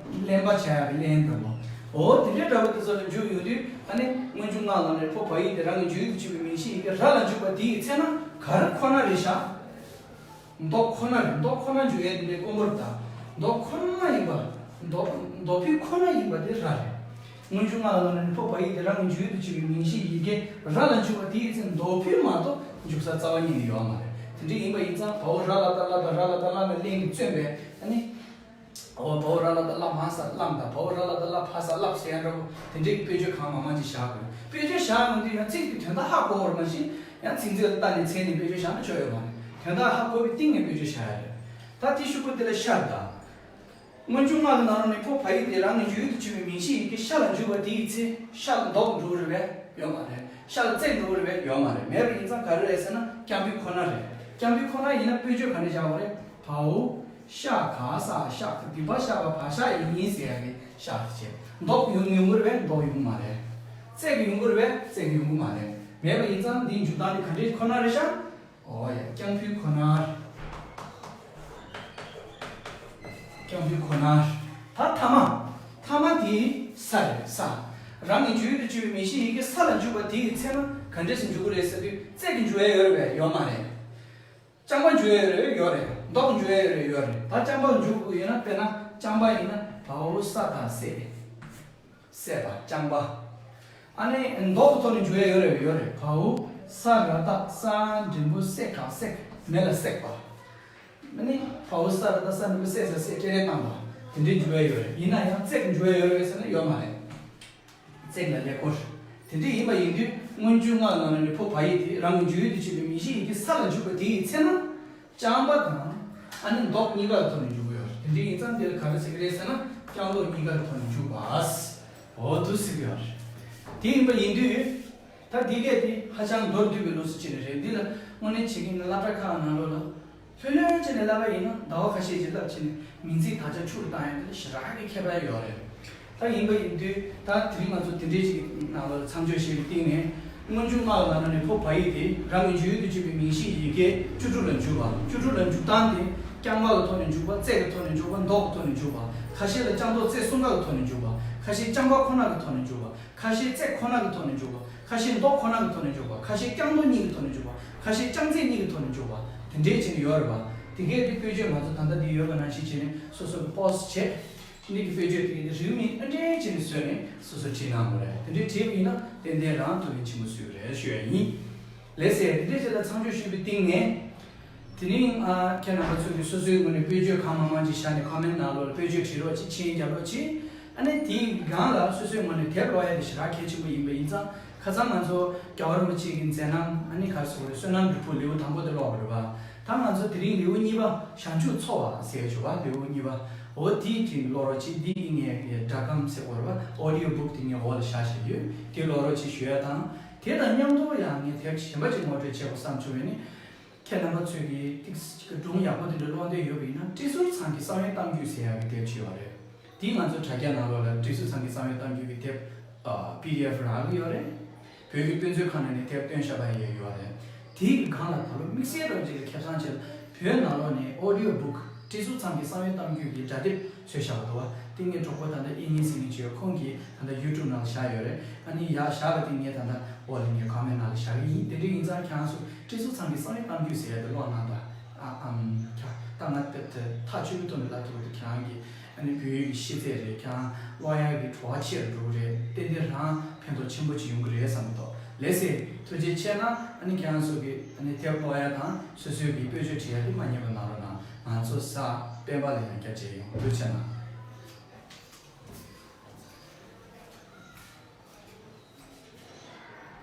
བསླབ་པ་བྱ་ཡ་གི་བསླབ་འདྲ་བོ། འོ་དེ་འདྲའི་འདྲ་བོ་དེ་ཚོ་ལ་འཇུག་ཡོང་དུས་ཨ་ནི་སྔོན་འཇུག་སྔགས་ལ་ནི་ཕོ་བ་ཡིག་དེ་རང་གི་འཇུག་ཡུལ་དུ་བྱེད་པའི་མིང་གཞི་ཡི་གེ་ར་ལ་འཇུག་པ་དེ་ཡི་ཚེ་ན་ག་རེ་ཁོ་ན་རེད་ཤག་མདོག་ཁོ་ན་རེད། མདོག་ཁོ་ན་འཇུག་ཡ་དེ་འདྲའི་དཀོན་པོ་རེད་ད། མདོག་ཁོ་ན་ཡིན་པ། མདོག་མདོག་ཕུད་ཁོ་ན་ཡིན་པ་དེ་ར་རེད། སྔོན་འཇུག་སྔགས་ལ་ནི་ཕོ་བ་ཡིག་དེ་རང་གི་འཇུག་ཡུལ་དུ་བྱེད་པའི་མིང་གཞི་ཡི་གེ་ར་ལ་འཇུག་པ་དེ་ཡི་ཚེ་མདོག་ཕུད་མ་གཏོགས་འཇུག་ས་རྩ་བ་ཉིད་ནས་ཡོད་མ་རེད། དེ་འདྲ་ཡིན་པ་ཡིན་ཙང་བའོ་ར་ལ་ད་བསླབ་དང་ར་ལ་ད་བསླབ་ན་བསླབ་གིས་མཚོན་པས་ཨ་ནི། འོ་བའོ་ར་ལ་ད་བསླབ་མ་ས་བསླམ་དང་བའོ་ར་ལ་ད་བསླབ་ཕ་ས་བསླབ་ཟེར་ཡ་འདྲ་བོ་དེ་འདྲའི་དཔེ་བརྗོད་གང་མང་མང་ཅིག་བཞག་དགོས། དཔེ་བརྗོད་བཞག་ཡོང་དུས་ཡང་ཚིག་གི་དོན་དག་ཧ་གོ་བར་མ་ཟད་ཡང་ཚིག་མཛོད་ལ་བལྟས་ནས་མཚན་ནས་དཔེ་བརྗོད་བཞག་ན་ཆོག་ཡོད་མ་རེད། དོན་དག་ཧ་གོ་བའི་སྟེང་ནས་དཔེ་བརྗོད་བཞག་ཡ་རེད། ད་དེ་ཤོག་གུ་དེ་ལ་ཤར་དང་། སྔོན་འཇུག་སྔགས་ཀྱི་ནང་ལོགས་ནས་ཕོ་བ་ཡིག་དེ་རང་གི་འཇུག་ཡུལ་དུ་བྱེད་པའི་མིང་གཞི་ཡི་གེ་ཤ་ལ་འཇུག་པ་དེ་ཡི་ཚེ་ཤ་ལ་མདོག་འགྲོ་གི་རེད་པས། ཡོད་མ་རེད། ཤ་ལ་རྩེག་འགྲོ་གི་རེད་པས། ཡོད་མ་རེད། མེད་པ་ཡིན་ཙང་ག་རེ་རེད་ཟེར་ན་རྐྱང་ཕུད་ཁོ་ན་རེད། རྐྱང་ཕུད་ཁོ་ན་ཡིན་ན་དཔེ་བརྗོད་ག་འདྲ་བྱ་དགོས་རེད། བའོ། ཤ་ག་ས་ཤ་ག་སྡིག་པ་བཤགས་པ་བ་ཤ་ཡིན་ཟེར་ཡ་གི་ཤ་དེ་བྱས། མདོག་ཡོང་ཡོང་གི་རེད་པས། མདོག་ཡོང་གི་མ་རེད། རྩེག་ཡོང་གི་རེད་པས། རྩེག་ཡོང་གི་མ་རེད། མེད་པ་ཡིན་ཙང་འདིའི་འཇུག་སྟངས་དེ་ག་འདྲའི་ཁོ་ན་རེད་ཤག་འོ་ཡ། རྐྱང་ཕུད་ཁོ་ན། རྐྱང་ཕུད་ཁོ་ན། ད་ཐ་མ། ཐ་མ་དེ་ས་རེད། ས། རང་གི་འཇུག་ཡུལ་དུ་བྱེད་པའི་མིང་གཞི་ཡི་གེ་ས་ལ་འཇུག་པ་དེ་ཡི་ཚེ་ན་ག་འདྲས་སུ་འཇུག་གི་རེད་ཟེར་དུས་རྩེག་གི་འཇུག་ཡ་ཡོད་རེད་པས། ཡོད་མ་རེད། རྐྱང་པ་འཇུག་ཡ་ཡོད་རེད། ཡོད་རེད། མདོག་འཇུག་ཡ་ཡོད་རེད། ཡོད་རེད། ད་རྐྱང་པ་འཇུག་དགོས་ཡོད་ན་དཔེར་ན་རྐྱང་པ་ཡིན་ན་བའོ་ས་དང་སེ། སེ་བ་རྐྱང་པ། ཨ་ནི་མདོག་གི་ཐོག་ནས་འཇུག་ཡ་ཡོད་རེད། ཡོད་རེད། བའོ་ས་ར་བཏགས་ས་འགྲེང་བུ་སེ་ག་སེག་མེ་ལ་སྲེག་པ། ཨ་ནི་བའོ་ས་ར་བཏགས་ས་འགྲེང་བུ་སེ་ས་སེ་སྤྲེལ་རེ་བཏང་བ། དེ་འདྲའི་འཇུག་ཡ་ཡོད་རེད། ཡིན་ན་ཡང་རྩེག་འཇུག་ཡ་ཡོད་རེད་ཟེར་ན་ཡོད་མ་རེད། རྩེག་ལ་ཀླད་ཀོར། དེ་འདྲ་ཡིན་པ་ཡིན་དུས་སྔོན་འཇུག་སྔགས་ནང་ནས་ཕོ་བ་ཡིག་དེ་རང་གི་འཇུག་ཡུལ་དུ་བྱེད་པའི་མིང་གཞི་ཡི་གེ་ས་ལ་འཇུག་པ་དེ་ཡི་ཚེ་ན། རྐྱང་པ་དང་། ཨ་ནི་མདོག་གཉིས་ཀ་གི་ཐོག་ནས་འཇུག་གི་ཡོད་རེད། དེ་འདྲ་ཡིན་ཙང་འདིར་ག་རེ་ཟེར་གི་རེད་ཟེར་ན་རྐྱང་མདོག་གཉིས་ཀ་གི་ཐོག་ནས་འཇུག་པ། འོ་འདུག་ཟེར་གི་ཡོད་རེད། དེ་ཡིན་པ་ཡིན་དུས། ད་འདི་གས་དེ་ཧ་ཅང་མདོར་བསྡུས་པའི་ལུགས་སུ་བྱས་ནས་རེད། འདི་ལ་དངོས་གནས་བྱེད་ཀྱི་ཡིན་ན་སློབ་གྲྭ་ཁག་ནང་ལོགས་ལ། ལྷོད་ལྷོད་བྱས་ནས་བསླབ་པ་ཡིན་ན་ཟླ་བ་ཁ་ཤས་ཅིག་བསླབ་བྱས་ནས་མིང་ཚིག་དག་ཆ་འཕྱུག་རུ་བཏང་ཡ་དེ་ལ་ཞེ་དྲག་གི་ཁྱད་པར་ཡོད་རེད། ད་ཡིན་པ་ཡིན་དུས་ད་དེ་རིང་ང་ཚོ་དེ་འདྲའི་ཅིག་ནང་ལོགས་ལ་མཚམས་འཇོག་བྱས་པའི་སྟེང་ནས་ སྔོན་འཇུག་སྔགས་ལ་ན་ནི་ཕོ་བ་ཡིག་དེ་རང་གི་འཇུག་ཡུལ་དུ་གྱུར་པའི་མིང་གཞིའི་ཡི་གེ་བཅུ་དྲུག་ལ་འཇུག་པ། བཅུ་དྲུག་ལ་འཇུག་སྟངས་དེ། རྐྱང་པ་གི་ཐོག་ནས་འཇུག་པ། བརྩེགས་ཀྱི་ཐོག་ནས་འཇུག་པ། མདོག་གི་ཐོག་ནས་འཇུག་པ། ཁ་ཤས་ལ་རྐྱང་མདོག་རྩེ་གསུམ་ཀ་གི་ཐོག་ནས་འཇུག་པ། ཁ་ཤས་རྐྱང་པ་ཁོ་ན་གི་ཐོག་ནས་འཇུག་པ། ཁ་ཤས་བརྩེགས་ཁོ་ན་གི་ཐོག་ནས་འཇུག་པ། ཁ་ཤས་མདོག་ཁོ་ན་གི་ཐོག་ནས་འཇུག་པ། ཁ་ཤས་རྐྱང་མདོག་གཉིས་ཀྱི་ཐོག་ནས་འཇུག་པ། ཁ་ཤས་རྐྱང་བརྩེགས་གཉིས་ཀྱི་ཐོག་ནས་འཇུག་པ། དེ་འདྲས་བྱས་ནས་ཡོད་རེད་པ། དེ་གས་དེ་བེད་སྤྱོད་ང་ཚོ་ད་ལྟ་འདི་ཡོད་པ་ནང་བཞིན་བྱས་ནས་སོ་སོ་གི་པོ་སི་བྱས། འདི་གི་བེད་སྤྱོད་དེ་གས་དེ་རིང་མིན་ཨ་འདྲས་བྱས་ནས་བཟོས་ནས་སོ་སོ་བྲིས་གནང་དགོས་རེད། དེ་འདྲས་བྲིས་པ་ཡིན་ན་ཏན་ཏན་རང་ཐུགས་ཕན་ཆེན་པོ་གསོས་རེད་ཞུ་ཡ་ཡིན། ལགས་སེ། དེ་འདྲས་བྱས་ལ་མཚམས་འཇོག་ཞུས་པའི་སྟེང་ནས། དེ་རིང་ཨ་ཁྱེད་རྣམ་པ་ཚོས་ཀྱི་སོ་སོའི་ངོས་ནས་བེད་སྤྱོད་གང་མང་མང་ཅིག་བཞག་ནས་ཀོ་མེན་ནང་ལོགས་ལ་བེད་སྤྱོད་བྲིས་རོགས་གྱིས། མཆན་རྒྱབ་རོགས་གྱིས། ཨ་ནི་དེའི་སྒང་ལ་སོ་སོའི་ངོས་ནས་དེབ་ཀློག་ཡ་དེ་ཞེ་དྲག་གལ་ཆེན་པོ་ཡིན་པ་ཡིན་ཙང་། ཁ་སང་ང་ཚོ་རྒྱལ་བ་རིན་པོ་ཆེ་གི་མཛད་རྣམ་ཨ་ནི་ག་རེ་ཟེར་དགོས་རེད། བསོད་ནམས་འབྲས་བུ་ལེའུ་དང་པོ་དེ་ཀློག་པ་རེད་པ། ད་ང་ཚོ་དེ་རིང་ལེའུ་གཉིས་པ་བྱང་ཆུབ་འཚོ་བ་ཟེར་ཡ་བྱུང་བ། ལེའུ་གཉིས་པ། འོ་དེའི་སྟེང་ཀློག་རོགས་གྱིས། འདི་ངས་སྒྲ་སྒམ་ཟེར་དགོས་རེད་པ། ཨོ་ཌི་ཡོ་བུག་དེ་ངས་འོག་ལ་བཞག་བཞག་ཡོད། དེ་ཀློག་རོགས་གྱིས་ཞུ་ཡ་དང་། དེ་དང་མཉམ་དུ་ཡང་ངས་དེབ་གཞན་པ་ཅིག་ངོ་སྤྲོད་བྱེད་དགོས་བསམ་བྱུང་བས་ནི། ཁྱེད་རྣམ་པ་ཚོས་ཀྱི་ཏིག་ཙམ་སྒྲུང་ཡག་པོ་དེ་འདྲ་ཀློག་འདོད་ཡོད་པ་ཡིན་ན། བཀྲས་ཟུར་ཚང་གི་གསང་བའི་གཏམ་རྒྱུད་ཟེར་ཡག་གི་དེབ་ཅིག་ཡོད་རེད། དེ་ང་ཚོ་དྲ་རྒྱ་ནང་ལོགས་ལ་བཀྲས་ཟུར་ཚང་གི་གསང་བའི་གཏམ་རྒྱུད་ཀྱི་དེབ། ཨ། པི་ཌི་ཨེཕ་རག་གི་ཡོད་རེད། བོད་ཀྱི་དཔེ་མཛོད་ཁང་ནས་ནི་དེབ་བཏོན་བཞག་པ་ཡང་ཡོད་རེད། དེའི་སྒང་ལ་ད་ལོ་དམིགས་བསལ་རང་ཅིག་ལ་ཁེ་བཟང་ཆེ་ལ། བོད་ནང་ལོགས་ནས་ཨོ་ཌི་ཡོ་བུག་བཀྲས་ཟུར་ཚང་གི་གསང་བའི་གཏམ་རྒྱུད་ཀྱི་སྒྲ་དེབ་བཟོས་བཞག་པ་འདུག་པ། དེ་ངའི་གྲོགས་པོ་ད་ལྟ་དབྱིག་གཉེན་ཟེར་མཁན་ཅིག་ཡོད། ཁོང་གིས་ད་ལྟ་ཡུ་ཊུབ་ནང་ལ་བཞག་ཡོད་རེད། ཨ་ནི་ཡར་བཞག་པ་དེ་ངས་ད་ལྟ་འོག་ལ་ངས་ཀོ་མེན་ནང་ལ་བཞག་གི་ཡིན། དེ་འདྲ་ཡིན་ཙང་ཁྱེད་རང་ཚོ་བཀྲས་ཟུར་ཚང་གི་གསང་བའི་གཏམ་རྒྱུད་ཟེར་ཡ་དེ་ཀློག་གནང་དང་། ཨ། ཨམ། ཁྱ། ད་ང་དེབ་དེ་ཐག་ཆོད་པོའི་ཐོག་ནས་ལབ་ཐུབ་པ་དེ། ཁྱེད་རང་གི་ཨ་ནི་བོད་ཡིག་གི་ཤེས་ཚད་རེད། ཁྱེད་རང་ཀློག་ཡག་གི་བྲོ་བ་ཆེ་རུ་འགྲོ་གི་རེད། ཏན་ཏན་རང་ཕན་ཐོགས་ཆེན་པོ་ཅིག་ཡོང་གི་རེད་བསམ་གྱི་འདུག། ལགས་སེ། ཐུགས་རྗེ་ཆེ་གནང་། ཨ་ནི་ཁྱེད་རང་ཚོ་གི་ཨ་ནི་དེབ་ཀློག་ཡག་དང་སོ་སོའི་གི་དཔེ་ཆ་བྲིས་ཡག་དེ་མ་བསྙེལ་བ་གནང་རོགས་གནང་། ང་ཚོ་གཟའ་སྤེན་པ་ལ་ཡང་བསྐྱར་མཇལ་ཡོང་། ཐུགས་རྗེ་ཆེ་གནང་།